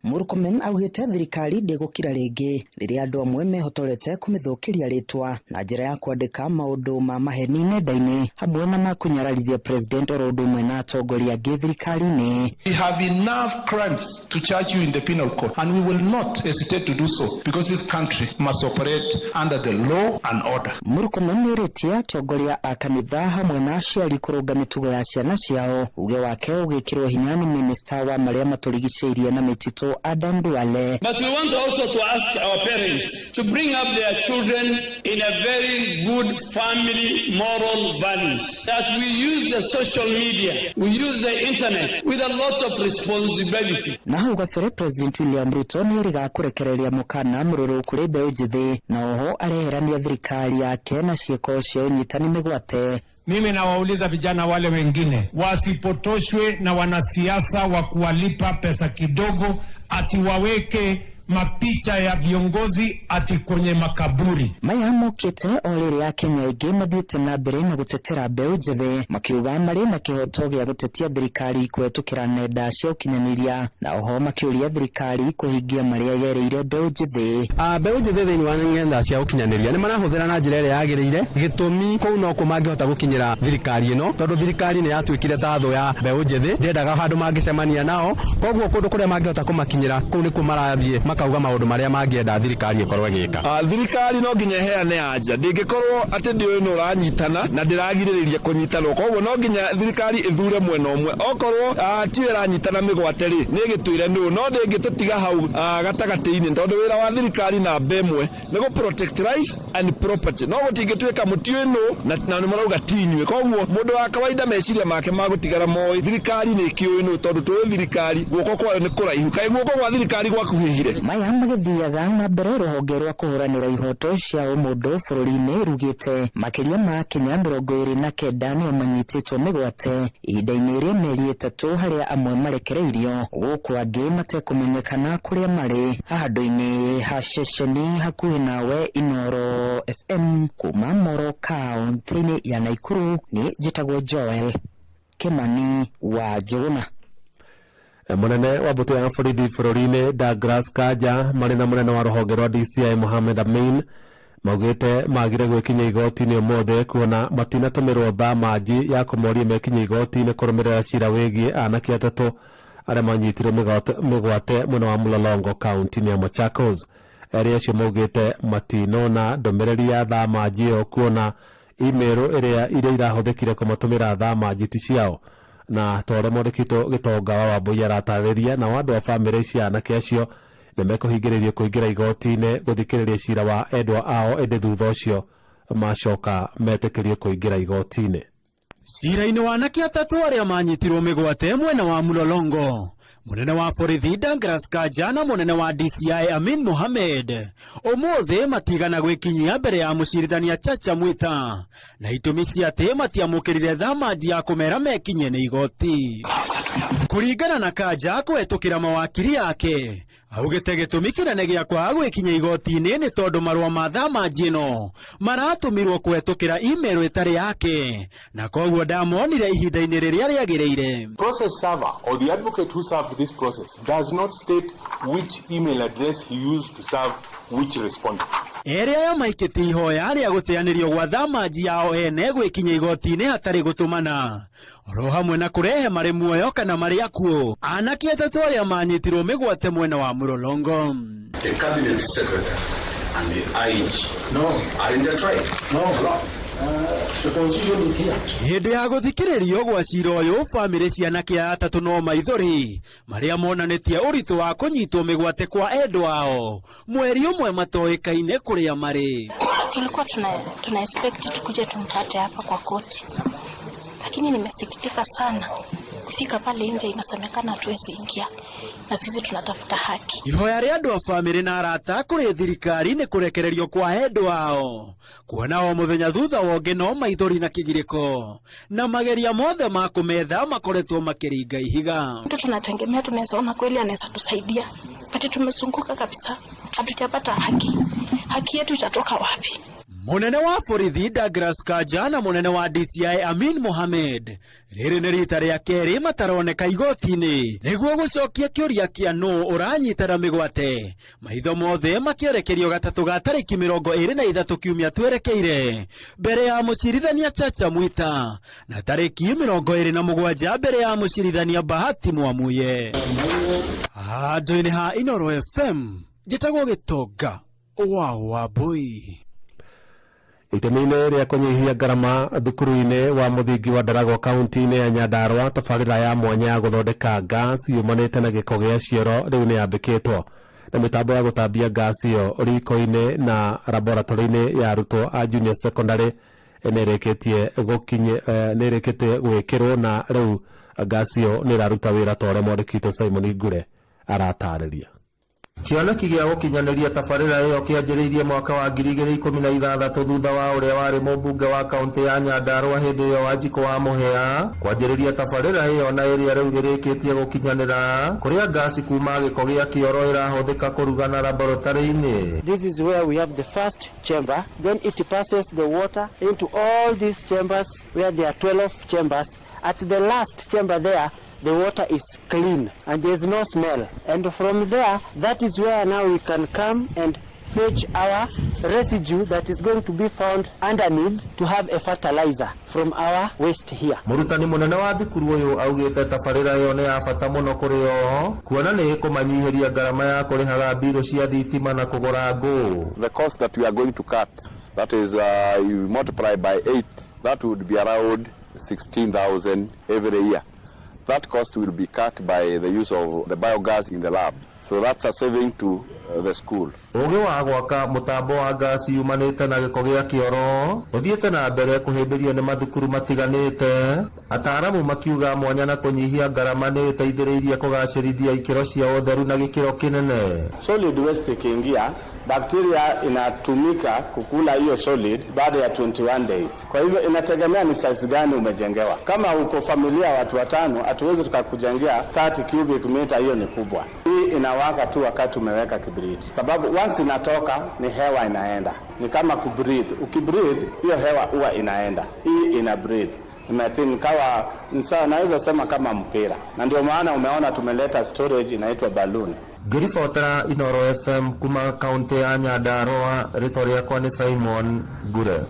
Murkomen augĩte thirikari ndĩgũkira rĩngĩ rĩrĩa andũ amwe mehotorete kũmĩthũkĩria rĩtwa na njĩra ya kwandĩka maũndũ ma maheni nenda-inĩ hamwe na ma kũnyararithia president oro ũndũ ũmwe na atongoria angĩ thirikari-inĩ. We have enough crimes to charge you in the penal code, and we will not hesitate to do so because this country must operate under the law and order. Murkomen nĩerĩtie atongoria a kanitha hamwe na aciari kũrũnga mĩtugo ya ciana ciao, uge wake ũgĩkĩrwo hinya nĩ minista wa marĩa matũrigicĩirie na mĩtitũ Adan Duale. But we want also to ask our parents to bring up their children in a very good family moral values. That we use the social media, we use the internet with a lot of responsibility. Na hau gabere President William Ruto nĩerĩga kũrekereria mũkana mũrũrũ kũrĩ mbeũ njĩthĩ na oho areherania thirikari yake na ciĩko cia ũnyitani mĩgwate. Mimi nawauliza vijana wale wengine wasipotoshwe na wanasiasa wa kuwalipa pesa kidogo ati waweke mapicha ya viongozi ati kwenye makaburi. Maya mokĩte o rĩrĩa Akenya aingĩ mathiĩte na mbere na gũtetera mbeũ njĩthĩ makiuga marĩ na kĩhoto gĩa gũtetia thirikari kũhetũkĩra nenda cia ũkinyanĩria na oho makĩũria thirikari kũhingia marĩa yerĩire mbeũ njĩthĩ. Mbeũ njĩthĩ thĩinĩ wa ng'enda cia ũkinyanĩria nĩ marahũthĩra na njĩra ĩrĩa yagĩrĩire, gĩtũmi kũu nokuo mangĩhota gũkinyĩra thirikari ĩno, tondũ thirikari nĩ yatuĩkire ta thũ ya mbeũ njĩthĩ, ndĩendaga handũ mangĩcemania nao, koguo kũndũ kũrĩa mangĩhota kũmakinyĩra kũu nĩkuo marathiĩ makauga maũndũ marĩa mangĩenda thirikari ĩkorwo ĩgĩka. Thirikari no nginya ĩheane anja, ndĩngĩkorwo atĩ ndĩũĩ nũ ũranyitana na ndĩragirĩrĩria kũnyitanwo, koguo no nginya thirikari ĩthure mwena ũmwe. Okorwo tiyo ĩranyitana mĩgwate rĩ, nĩ ĩgĩtwĩre nũ, no ndĩngĩtũtiga hau gatagatĩ-inĩ, tondũ wĩra wa thirikari namba ĩmwe nĩ gũ protect life and property, no gũtingĩtuĩka mũtiũĩ nũ na nĩ marauga ti inyuĩ. Koguo mũndũ wa kawaida meciria make magũtigara moĩ thirikari nĩ ĩkĩũĩ nũ, tondũ tũĩ thirikari guoko kwayo nĩ kũraihu, kaĩ guoko gwa thirikari gwakuhĩhire. Maya magĩthiaga na mbere rũhonge rwa kũhũranĩra ihoto cia ũmũndũ bũrũri-inĩ rugĩte makĩria ma Kenya 29 nĩo manyitĩtwo mĩgwate ihinda-inĩ rĩa mĩeri 3, harĩa amwe marekereirio gũkũ angĩ matekũmenyekana kũrĩa marĩ. Handũ-inĩ ha ceceni hakuhĩ nawe Inoro FM kuma Moro kaunti-inĩ ya Naikuru, nĩ njĩtagwo Joel Kimani wa Njũgũna. Mũnene wa mbũtũ ya borithi bũrũri-inĩ Douglas Kanja marĩ na mũnene wa rũhonge rwa DCI Mohamed Amin maugĩte magire gwĩkinya igoti-inĩ ũmũthĩ kuona matinatũmĩrwo thamanji ya kũmoria mekinye igoti-inĩ kũrũmĩrĩra cira wĩgiĩ anake atatũ arĩa manyitirwo mĩgwate mwena wa Mlolongo kaunti-inĩ ya Machakos. Erĩ acio maugĩte matinona ndũmĩrĩri ya thamanji ĩyo kuona email ĩrĩa iria irahũthĩkire kũmatũmĩra thamanji ti ciao, na ta ũrĩa mwandĩkitũ Gĩtonga wa Wambũi aratarĩria, nao andũ a bamĩrĩ cia anake acio nĩ mekũhingĩrĩrio kũingĩra igoti-inĩ gũthikĩrĩria cira wa endwa ao, ĩndĩ thutha ũcio macoka metĩkĩrio kũingĩra igoti-inĩ. Cira-inĩ wa anake atatũ arĩa manyitirwo mĩgwate mwena wa Mlolongo, mũnene wa borithi Douglas Kanja na mũnene wa DCI Amin Mohamed ũmũthĩ matigana gwĩkinyia mbere ya mũcirithania Chacha Mwita na itũmi cia atĩ matiamũkĩrire thamanji ya kũmera mekinye nĩ igoti. Kũringana na Kanja kũhetũkĩra mawakiri yake, Augĩte gĩtũmi kĩnene gĩa kwaga gwĩkinya igoti-inĩ nĩ tondũ marũa ma thamanji ĩno maratũmirwo kũhetũkĩra email ĩtarĩ yake na koguo ndamonire ihinda-inĩ rĩrĩa rĩagĩrĩire. Process server or the advocate who served this process does not state which email address he used to serve which respondent. Erĩ aya maikĩtie ihoya rĩa gũteanĩrio gwa thamanji yao ene gwĩkinya igoti-inĩ hatarĩ gũtũmana oro hamwe na kũrehe marĩ muoyo kana marĩ akuũ anake atatũ arĩa manyitirwo mĩgwate mwena wa Mlolongo. The cabinet secretary and the IG no. are intertwined. No. No. The constitution is here. Hĩndĩ ya gũthikĩrĩrio gwa cira ũyũ bamĩrĩ cia anake aya atatũ no maithori marĩa monanĩtie ũritũ wa kũnyitwo mĩgwate kwa endwa ao mweri ũmwe matoĩkaine kũrĩa marĩ. Tulikuwa tuna expect tukuje tumpate hapa kwa koti, lakini nimesikitika sana kufika pale nje, inasemekana hatuwezi ingia na sisi tunatafuta haki. Ihoya rĩa andũ a bamĩrĩ na arata kũrĩ thirikari nĩ kũrekererio kwa endwa ao kuona o mũthenya thutha wa ũngĩ no maithori na kĩgirĩko na mageria mothe ma kũmetha makoretwo makĩringa ihiga. Mtu tunategemea tunaweza ona kweli anaweza tusaidia, but tumezunguka kabisa, hatujapata haki. Haki yetu itatoka wapi? Mũnene wa borithi Douglas Kanja na mũnene wa DCI Amin Mohamed rĩrĩ nĩ rita rĩa kerĩ mataroneka igoti-inĩ nĩguo gũcokia kĩũria kĩa nũ ũranyitana mĩgwate maitho mothe makĩerekerio gatatũ ga tarĩki 23 kiumia twerekeire mbere ya mũcirithania Chacha Mwita na tarĩki 27 mbere ya mũcirithania Bahati Mwamuye. Handũ-inĩ ha Inooro FM njĩtagwo Gĩtonga wa Wambui. Itemi-inĩ rĩa kũnyihia ngarama thukuru-inĩ wa mũthingi wa Ndaragwa kaunti-inĩ ya Nyandarua tabarĩra ya mwanya ya gũthondeka gas yumanĩte na gĩko gĩa cioro rĩu nĩ yambĩkĩtwo na mĩtambo ya gũtambia gas ĩyo riko-inĩ na laboratory-inĩ ya arutwo a junior secondary nĩ ĩrĩkĩtie gwĩkĩrwo na rĩu gas ĩyo nĩ ĩraruta wĩra ta ũrĩa mwandĩki witũ Simon Ngure aratarĩria. Kĩoneki gĩa gũkinyanĩria tabarĩra ĩyo kĩanjĩrĩirie mwaka wa 2016 thutha wa ũrĩa warĩ mũmbunge wa kaũntĩ ya Nyandarua hĩndĩ ĩyo Wanjikũ wa Mũhĩa kwanjĩrĩria tabarĩra ĩyo na ĩrĩa rĩu ĩrĩkĩtie gũkinyanĩra kũrĩa ngasi kuma gĩko gĩa kĩoro ĩrahũthĩka kũruga na laboratory-inĩ. This is where we have the first chamber, then it passes the water into all these chambers where there are 12 chambers. At the last chamber there, the water is clean and there is no smell. And from there, that is where now we can come and fetch our residue that is going to be found underneath to have a fertilizer from our waste here. Mũrutani mũnene wa thukuru ũyũ augĩte tabarĩra ĩyo nĩ ya bata mũno kũrĩ o kuona nĩ ĩkũmanyihĩria ngarama ya kũrĩhaga mbirũ cia thitima na kũgũra ngũ. The cost that we are going to cut, that is you multiply by 8, that would be around 16,000 every year. That cost will be cut by the use of the biogas in the lab. So that's a saving to the school. Ũgĩ wa gwaka mũtambo wa ngasi yumanĩte na gĩko gĩa kĩoro ũthiĩte na mbere kũhĩmbĩrio nĩ mathukuru matiganĩte ataaramu makiuga mwanya na kũnyihia ngarama nĩ ĩteithĩrĩirie kũgacĩrithia ikĩro cia ũtheru na gĩkĩro kĩnene. Solid waste ikiingia, bakteria inatumika kukula hiyo solid baada ya 21 days. Kwa hivyo inategemea ni size gani umejengewa. Kama uko familia watu watano, hatuwezi tukakujengea 30 cubic meter, hiyo ni kubwa. Hii inawaka tu wakati umeweka kibiriti, sababu once inatoka ni hewa inaenda, ni kama kubreathe. Ukibreathe hiyo hewa huwa inaenda, hii ina breathe kawa naweza sema kama mpira, na ndio maana umeona tumeleta storage inaitwa balloon. Ngĩribotera Inooro FM kuma kaunti ya Nyandarua, rĩtwa rĩakwa nĩ Simon Ngure.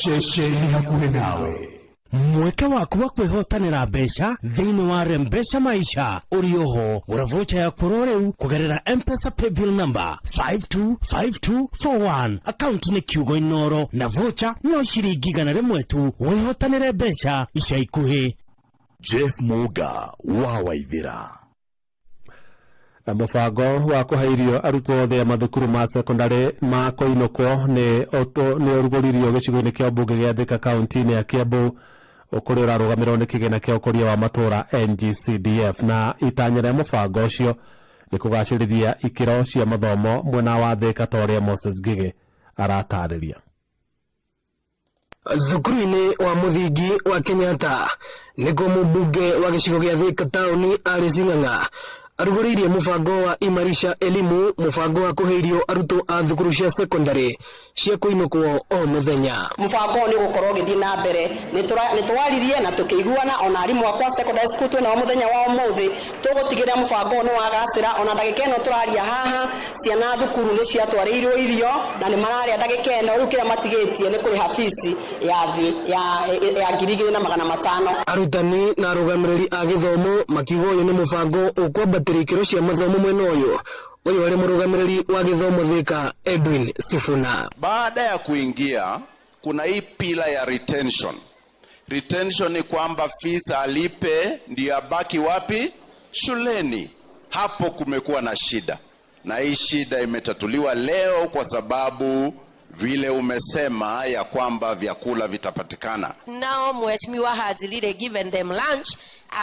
Ceceni hakuhĩ nawe mweke waku wa kwĩhotanĩra mbeca thĩinĩ wa Rembesha Maisha ũrĩ oho gũra vocha yaku oro rĩu kũgerera M-Pesa paybill number 525241 akaunti nĩ kiugo Inoro na vocha no ciringi 100 tu wĩhotanĩre mbeca ica ikuhĩ. Jeff Muga wa Waithira. Mũbango wa kũhe irio arutwo othe a mathukuru ma sekondari ma kũinũkwo nĩ ũrugũririo gĩcigo-inĩ kĩa mbunge gĩa Thika kaunti-inĩ ya Kiambu kũrĩa ũrarũgamĩrĩrwo nĩ kĩgĩna kĩa ũkũria wa matũũra NGCDF na itanya rĩa mũbango ũcio nĩ kũgacĩrithia ikĩro cia mathomo mwena wa Thika ta ũrĩa Moses Ngigĩ aratarĩria. Thukuru-inĩ wa mũthingi wa Kenyatta nĩkuo mũmbunge wa gĩcigo gĩa Thika taũni Alice Ng'ang'a Arugũrĩirie mũbango wa Imarisha Elimu, mũbango wa kũhe irio arutwo a thukuru cia secondary cia kũinũkwo o mũthenya. Mũbango ũyũ nĩ ũgũkorwo ũgĩthiĩ na mbere. Nĩ twaririe na tũkĩiguana ona arimũ akwa secondary school twĩ nao mũthenya wa ũmũthĩ, tũgũtigĩrĩra mũbango ũyũ nĩ wagacĩra. Ona ndagĩka ĩno tũraria haha, ciana thukuru nĩ ciatwarĩirwo irio na nĩ mararĩa ndagĩka ĩno. Rĩu kĩrĩa matigĩtie nĩ kũrĩha fees ya thĩ ya 2500. Arutani na arũgamĩrĩri a gĩthomo makiuga ũyũ nĩ mũbango ũkwambatĩria ikĩro cia mathomo mwena ũyũ. Ũyũ arĩ mũrũgamĩrĩri wa gĩthomo Thika, Edwin Sifuna. Baada ya kuingia kuna hii pillar ya retention. Retention ni kwamba fees alipe ndio abaki wapi? Shuleni. Hapo kumekuwa na shida, na hii shida imetatuliwa leo kwa sababu vile umesema ya kwamba vyakula vitapatikana. Now Mheshimiwa has really given them lunch.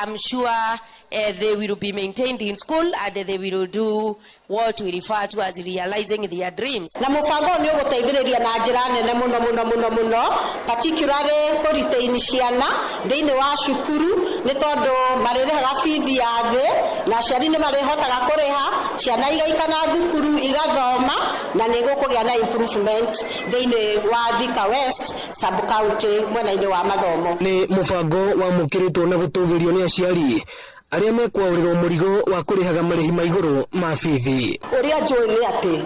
I'm sure they will be maintained in school and they will do what we refer to as realizing their dreams. Na mũbango ũyũ nĩ ũgũteithĩrĩria na njĩra nene mũno mũno mũno mũno, particularly kũ retain ciana thĩinĩ wa cukuru, nĩ tondũ marĩrĩhaga bithi ya thĩ na aciari nĩ marĩhotaga kũrĩha, ciana igaikara thukuru igathoma, na nĩ gũkũgĩa na improvement thĩinĩ wa Thika West sub county mwena-inĩ wa mathomo. Nĩ mũbango wamũkĩrĩtwo na gũtũgĩrio nĩ aciari arĩa mekwaũrĩrwo mũrigo wa kũrĩhaga marĩhi ma igũrũ ma bithi. Ũrĩa njũĩ nĩ atĩ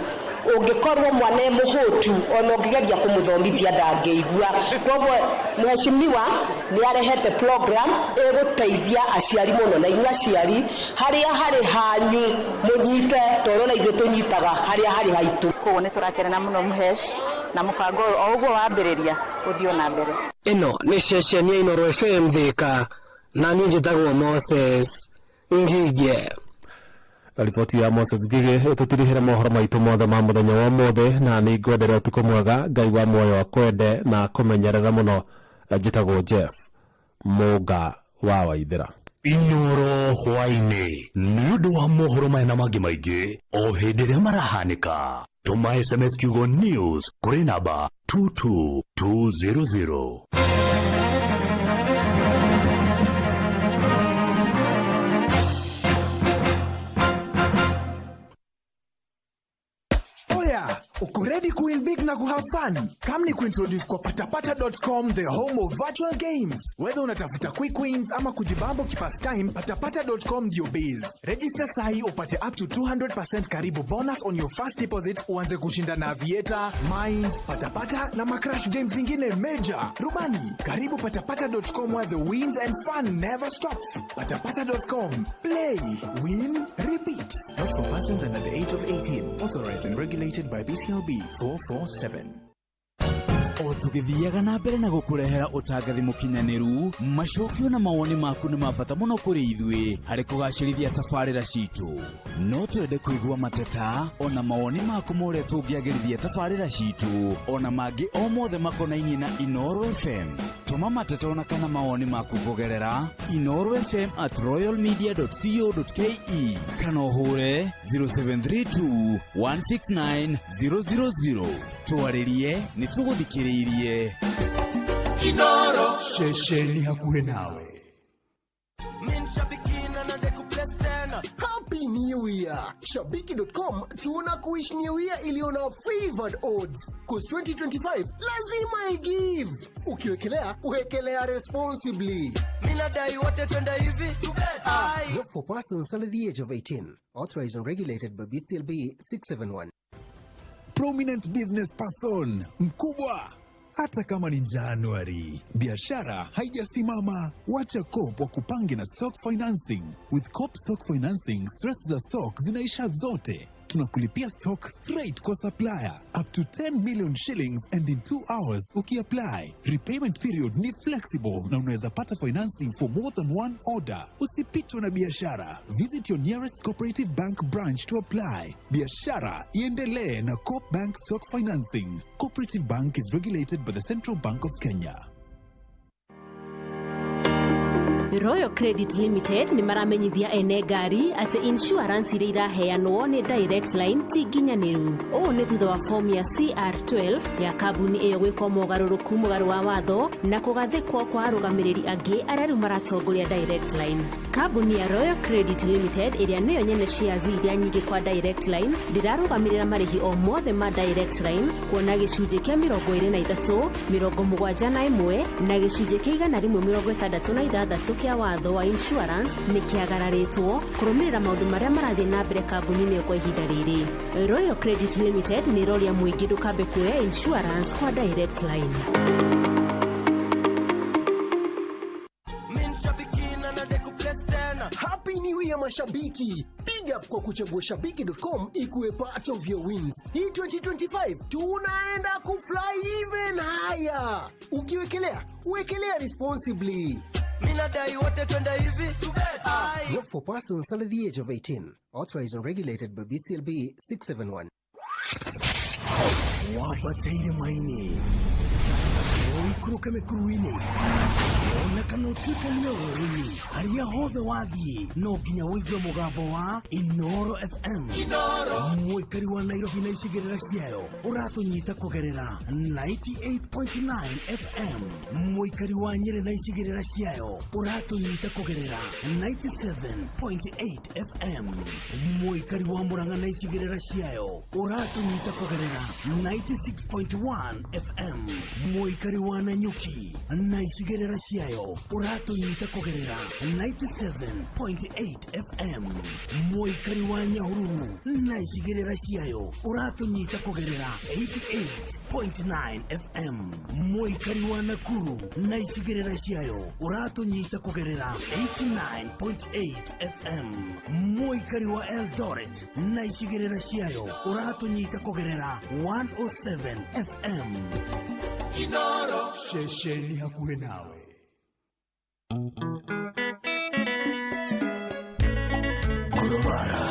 ũngĩkorwo mwana e mũhũtu, ona ũngĩgeria kũmũthomithia ndangĩigua. Koguo mheshimiwa nĩ arehete program ĩgũteithia aciari mũno, na inyuĩ aciari harĩa harĩ hanyu mũnyite, tondũ na ithuĩ tũnyitaga harĩa harĩ haitũ. Koguo nĩ tũrakenera mũno Mhesh na mũbango ũyũ o ũguo wambĩrĩria ũthiĩ na mbere. Ĩno nĩ ceceni ya Inooro FM Thika, na niĩ njĩtagwo Moses Ngige. Riboti ya Moses Ngige ĩtũtirihĩre mohoro maitũ mothe ma mũthenya wa ũmũthĩ, na nĩ ngwendere ũtukũ mwega. Ngai wa muoyo akwende na kũmenyerera mũno. Njĩtagwo Jeff Mũnga wa Waithĩra. Inoro hwaĩ-inĩ nĩ ũndũ wa mohoro maya na mangĩ maingĩ o hĩndĩ ĩrĩa marahanĩka, tũma SMS kiugo news kũrĩ namba 22200. Oya, uko ready kuwin big na kuhave fun? Come ni kuintroduce kwa patapata.com, the home of virtual games. Whether unatafuta quick wins ama kujibambo kipastime, patapata.com ndio base. Register sahi upate up to 200% karibu bonus on your first deposit, uanze kushinda na Aviator, Mines, Patapata na macrash games zingine major. Rubani, karibu patapata.com where the wins and fun never stops. Patapata.com. Play, win, repeat. Not for persons under the age of 18. Authorized and regulated by BCLB 447. O tũgĩthiaga na mbere na gũkũrehera ũtangathi mũkinyanĩru, macokio na mawoni maku nĩ ma bata mũno kũrĩ ithuĩ harĩ kũgacĩrithia tabarĩra citũ. No twende kũigua mateta ona mawoni maku ma ũrĩa tũngĩagĩrithia tabarĩra citũ, ona mangĩ o mothe makonainie na Inooro FM. Tũma mateta ona kana mawoni maku kũgerera inoorofm@royalmedia.co.ke kana ũhũre 0732 169 000. Twarĩrie, nĩ tũgũthikĩrĩirie. Inoro, ceceni hakuhĩ nawe. Happy New Year! Shabiki.com tuna kuwish New Year iliyo na favored odds. 'Cause 2025 lazima igive. Ukiwekelea, uwekelea responsibly. Minadai wote twende hivi. Not for persons under the age of 18. Authorized and regulated by BCLB 671. Prominent business person mkubwa, hata kama ni Januari, biashara haijasimama. Wacha Coop wakupange na stock financing. With Coop Stock Financing, stress za stock zinaisha zote. Tunakulipia stock straight kwa supplier up to 10 million shillings and in 2 hours ukiapply. Repayment period ni flexible na unaweza pata financing for more than one order. Usipitwe na biashara. Visit your nearest Cooperative Bank branch to apply. Biashara iendelee na Coop Bank Stock Financing. Cooperative Bank is regulated by the Central Bank of Kenya. Royal Credit Limited nĩ maramenyithia ene ngari atĩ insurance iria iraheanwo nĩ Direct Line ti nginyanĩru. Ũũ nĩ thutha wa fomu ya CR12 ya kambuni ĩyo gwĩkwo mogarũrũku mũgarũ wa watho na kũgathĩkwo kwa arũgamĩrĩri angĩ arĩa rĩu maratongoria Direct Line. Kambuni ya Royal Credit Limited ĩrĩa nĩyo nyene shares iria nyingĩ kwa Direct Line ndĩrarũgamĩrĩra marĩhi o mothe ma Direct Line kuona gĩcunjĩ kĩa 23, 71 na gĩcunjĩ kĩa 166 kĩa watho wa insurance nĩ kĩagararĩtwo kũrũmĩrĩra maũndũ marĩa marathiĩ na mbere kambuni-inĩ ĩyo kwa ihinda rĩrĩ. Royal Credit Limited nĩ ĩroria mũingĩ ndũkambe kuoya insurance kwa Direct Line. Happy New Year mashabiki. Big up kwa kuchagua shabiki.com ikuwe part of your wins. Hii 2025 tunaenda kufly even higher. Ukiwekelea, wekelea responsibly. Minadai wote twende hivi. Ai. Not for persons under the age of 18. Authorized and regulated by BCLB 671. Wabataire maini ũikũrũke mĩkuru-inĩ ona kana ũtuĩkanie werũ-inĩ harĩa hothe wathiĩ no nginya ũigue mũgambo wa Inoro FM. Mũikari wa Nairobi na icigĩrĩra ciayo ũratũnyita kũgerera 98.9 FM. Mũikari wa Nyĩrĩ na icigĩrĩra ciayo ũratũnyita kũgerera 97.8 FM. Mũikari wa Murang'a na icigĩrĩra ciayo ũratũnyita kũgerera 96.1 FM. Mũikari wa Nanyuki na icigĩrĩra ciayo ũratũnyita kũgerera 97.8 FM. Mũikari wa Nyahururu na icigĩrĩra ciayo ũratũnyita kũgerera 88.9 FM. Mũikari wa Nakuru na icigĩrĩra ciayo ũratũnyita kũgerera 89.8 FM. Mũikari wa Eldoret na icigĩrĩra ciayo ũratũnyita kũgerera 107 FM. Inoro ceceni hakuhĩ nawe. Kurumara,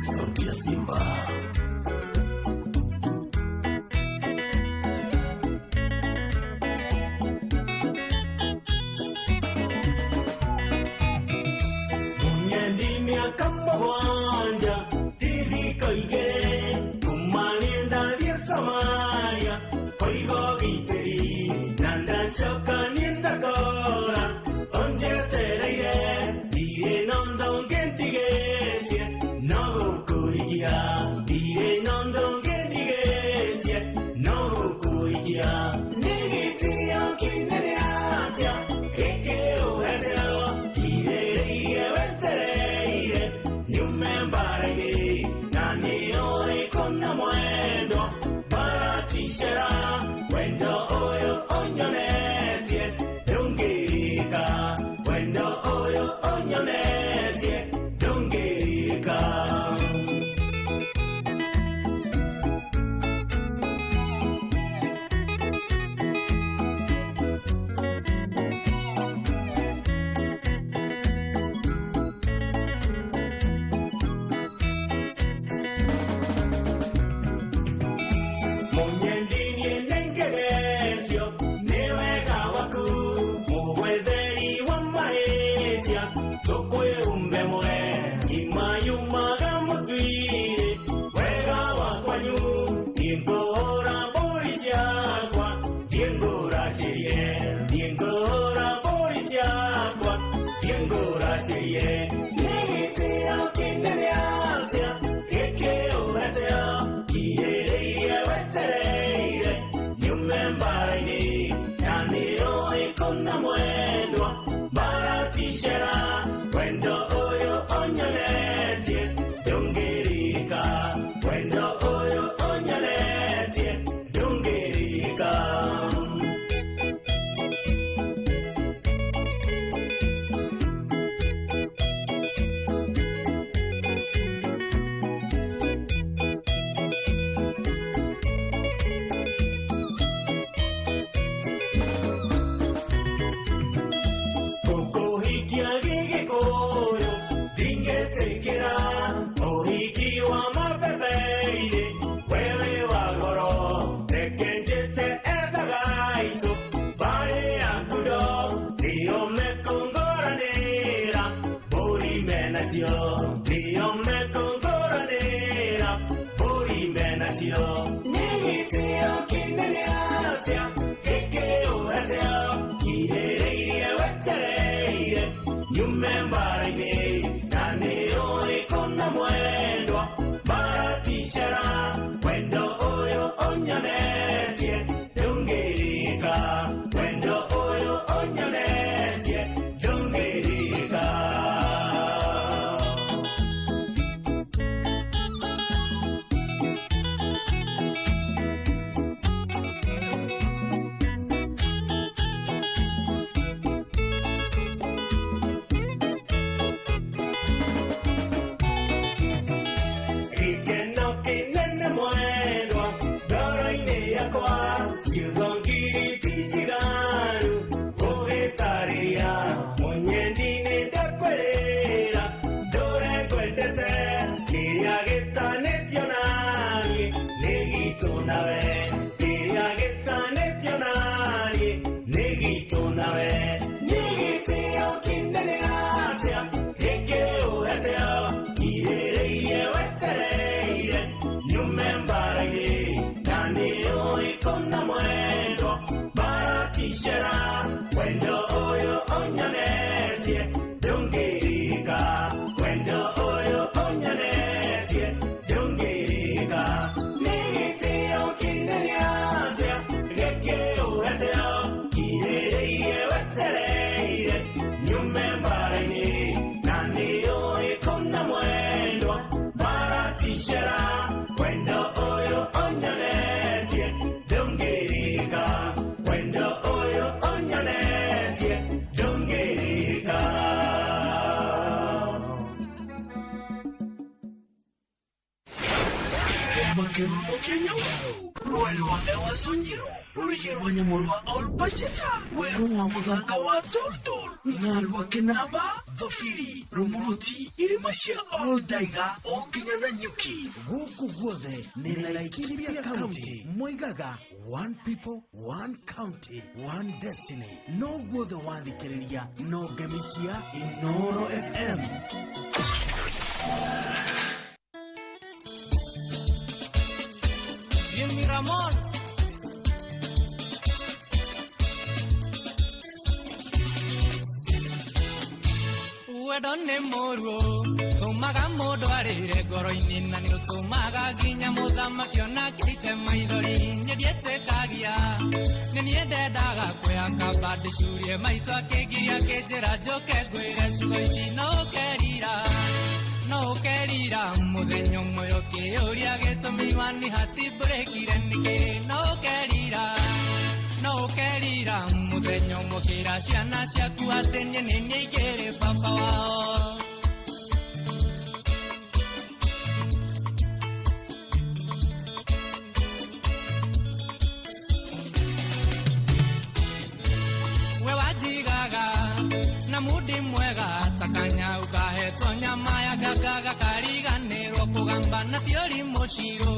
sauti ya Simba. Munyendi mĩaka mũgwanja tiriko igĩrĩ kuma niĩ ndathiĩ Samaria kũiga ũgitĩri na ndacoka niĩ ndakora ũnjetereire ndirĩ na ũndũ ũngĩ ndigĩtie no gũkũhikia ndirĩ na ũndũ ũngĩ ndigĩtie no gũkũhikia nĩ gĩtĩo kĩnene atĩa gĩkĩ ũheteo kirĩrĩirie wetereire nyume mbara-inĩ na nĩũĩ kũna mwendwa mbaratishera wendo ũyũ ũnyonetie ndũngĩrĩka wendo ũyũ ũnyonetie ndũngĩrĩka. Munyendi niĩ nĩngegetio nĩ wega waku mũgwetheri wa mahĩtia tũkwĩumbe mwe ngima yumaga mũtu-inĩ wega wa kwanyu niĩ ngũhũra mbũri ciakwa thiĩ ngũracĩrie thiĩ ngũhũra mbũri ciakwa thiĩ ngũracĩrie nĩ gĩtĩo kĩnene atĩa gĩkĩ ũheteo kirĩrĩirie wetereire nyume mbara-inĩ na nĩũĩ kũna mwendwa mbaratishera wendo ũyũ ũnyonetie ndũngĩrĩka wendo ũyũ ũnyonetie ndũngĩrĩka. Mekũngũranĩra mbũri menacio, nĩo mekũngũranĩra mbũri menacio. Nĩ gĩtĩo kĩnene atĩa gĩkĩũheteo, kirĩrĩirie wetereire nyume mbara-inĩ, na nĩũĩ kũna mwendwa maraticera, wendo ũyũ ũnyonetie ndũngĩrĩka, wendo ũyũ ũnyonetie ndũngĩrĩka. Gĩkeno kĩnene mwendwa ngoro-inĩ yakwa, ciugo ngiri ti njiganu gũgĩtarĩria, mũnyendi nĩ ndakwĩrĩra ndũre ngwendete, kĩrĩa gĩtanĩtio naniĩ nĩ gitũ nawe, kĩrĩa gĩtanĩtio naniĩ nĩ gitũ nawe. Nĩ gĩtĩo kĩnene atĩa gĩkĩũheteo, kirĩrĩirie wetereire nyume mbara-inĩ, na nĩũĩ kũna mwendwa maraticera, wendo ũyũ ũnyonetie ndũngĩrĩka, wendo ũyũ ũnyonetie ndũngĩrĩka. Nĩ gĩtĩo kĩnene atĩa gĩkĩũheteo, kirĩrĩirie wetereire nyume mbara-inĩ, na nĩũĩ kũna mwendwa maraticera, wendo ũyũ ũnyonetie ndũngĩrĩka, wendo ũyũ ũnyonetie ndũngĩrĩka. Makerumo Kenya rwai rwa Ewaso Nyiro rũrĩgĩ rwa nyamũ rwa Olpajeta werũ wa mũthanga wa Toldol na rwa Kinamba Thobiri Rumuruti irĩma cia Oldaiga o nginya na Nyuki gũkũ guothe nĩ Laikipia County moigaga one people, one county, one destiny. No guothe wathikĩrĩria no ngemi cia Inooro FM. Jimmy Ramon. Wendo nĩ mũruo tũmaga mũndũ arĩre ngoro-inĩ, na nĩ ũtũmaga nginya mũthamaki onake aite maithori. Nĩ ndiĩtĩkagia nĩ niĩ ndendaga kwĩhaka mbandĩ curie maitũ akĩngiria akĩnjĩra njũke ngwĩre ciugo ici, no ũkerira no ũkerira mũthenya ũmwe ũkĩũria gĩtũmi wani hatimbũrĩkire nĩkĩ, no ũkerira no ũkerira mũthenya ũmwe ũkĩra ciana ciaku atĩ niĩ nĩ niĩ ingĩrĩ baba wao. We wanjigaga na mundi mwega ta kanyau kahetwo nyama ya nganga gakariganĩrwo kũgamba na ti ũrimũ ciro.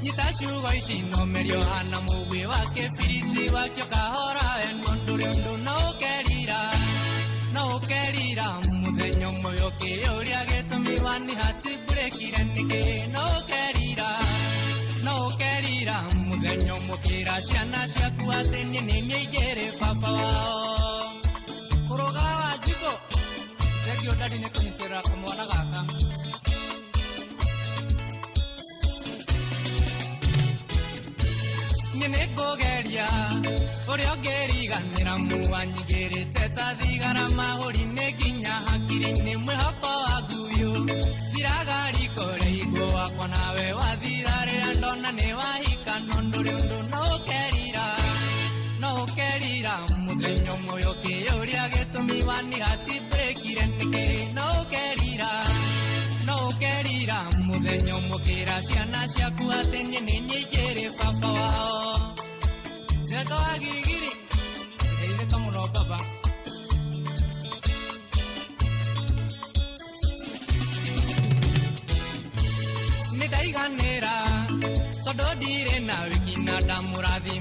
Nyita ciugo ici no merio hana mũgwĩ wa kĩbiriti wakĩo kahora wendwo ndũrĩ ũndũ, no ũkerira no ũkerira mũthenya ũmwe ũkĩũria gĩtũmi wani hatimbũrĩkire nĩkĩ, no ũkerira no ũkerira mũthenya ũmwe ũkĩra ciana ciaku atĩ niĩ nĩ niĩ ingĩrĩ baba wao. Kũrũga wa njiko thengio ndadi nĩ kũnyitĩrĩra kamwana gaka. Niĩ nĩ ngũgeria ũrĩa ũngĩriganĩra muwanyigĩrĩte ta thigara mahũri-inĩ nginya hakiri-inĩ, mwĩhoko waku biũ thiraga riko rĩa hingo wakwa nawe wathira rĩrĩa ndona nĩ wahika, no ndũrĩ ũndũ no ũkerira no ũkerira mũthenya ũmwe ũkĩũria gĩtũmi wani hatimbũrĩkire nĩkĩ, no ũkerira no ũkerira mũthenya ũmwe ũkĩra ciana ciaku atĩ niĩ nĩ niĩ ingĩrĩ baba wao. Seneta wa Girigiri ndeithĩka mũno baba. Nĩ ndaiganĩra tondũ ndirĩ na wiki na ndamũrathimĩte.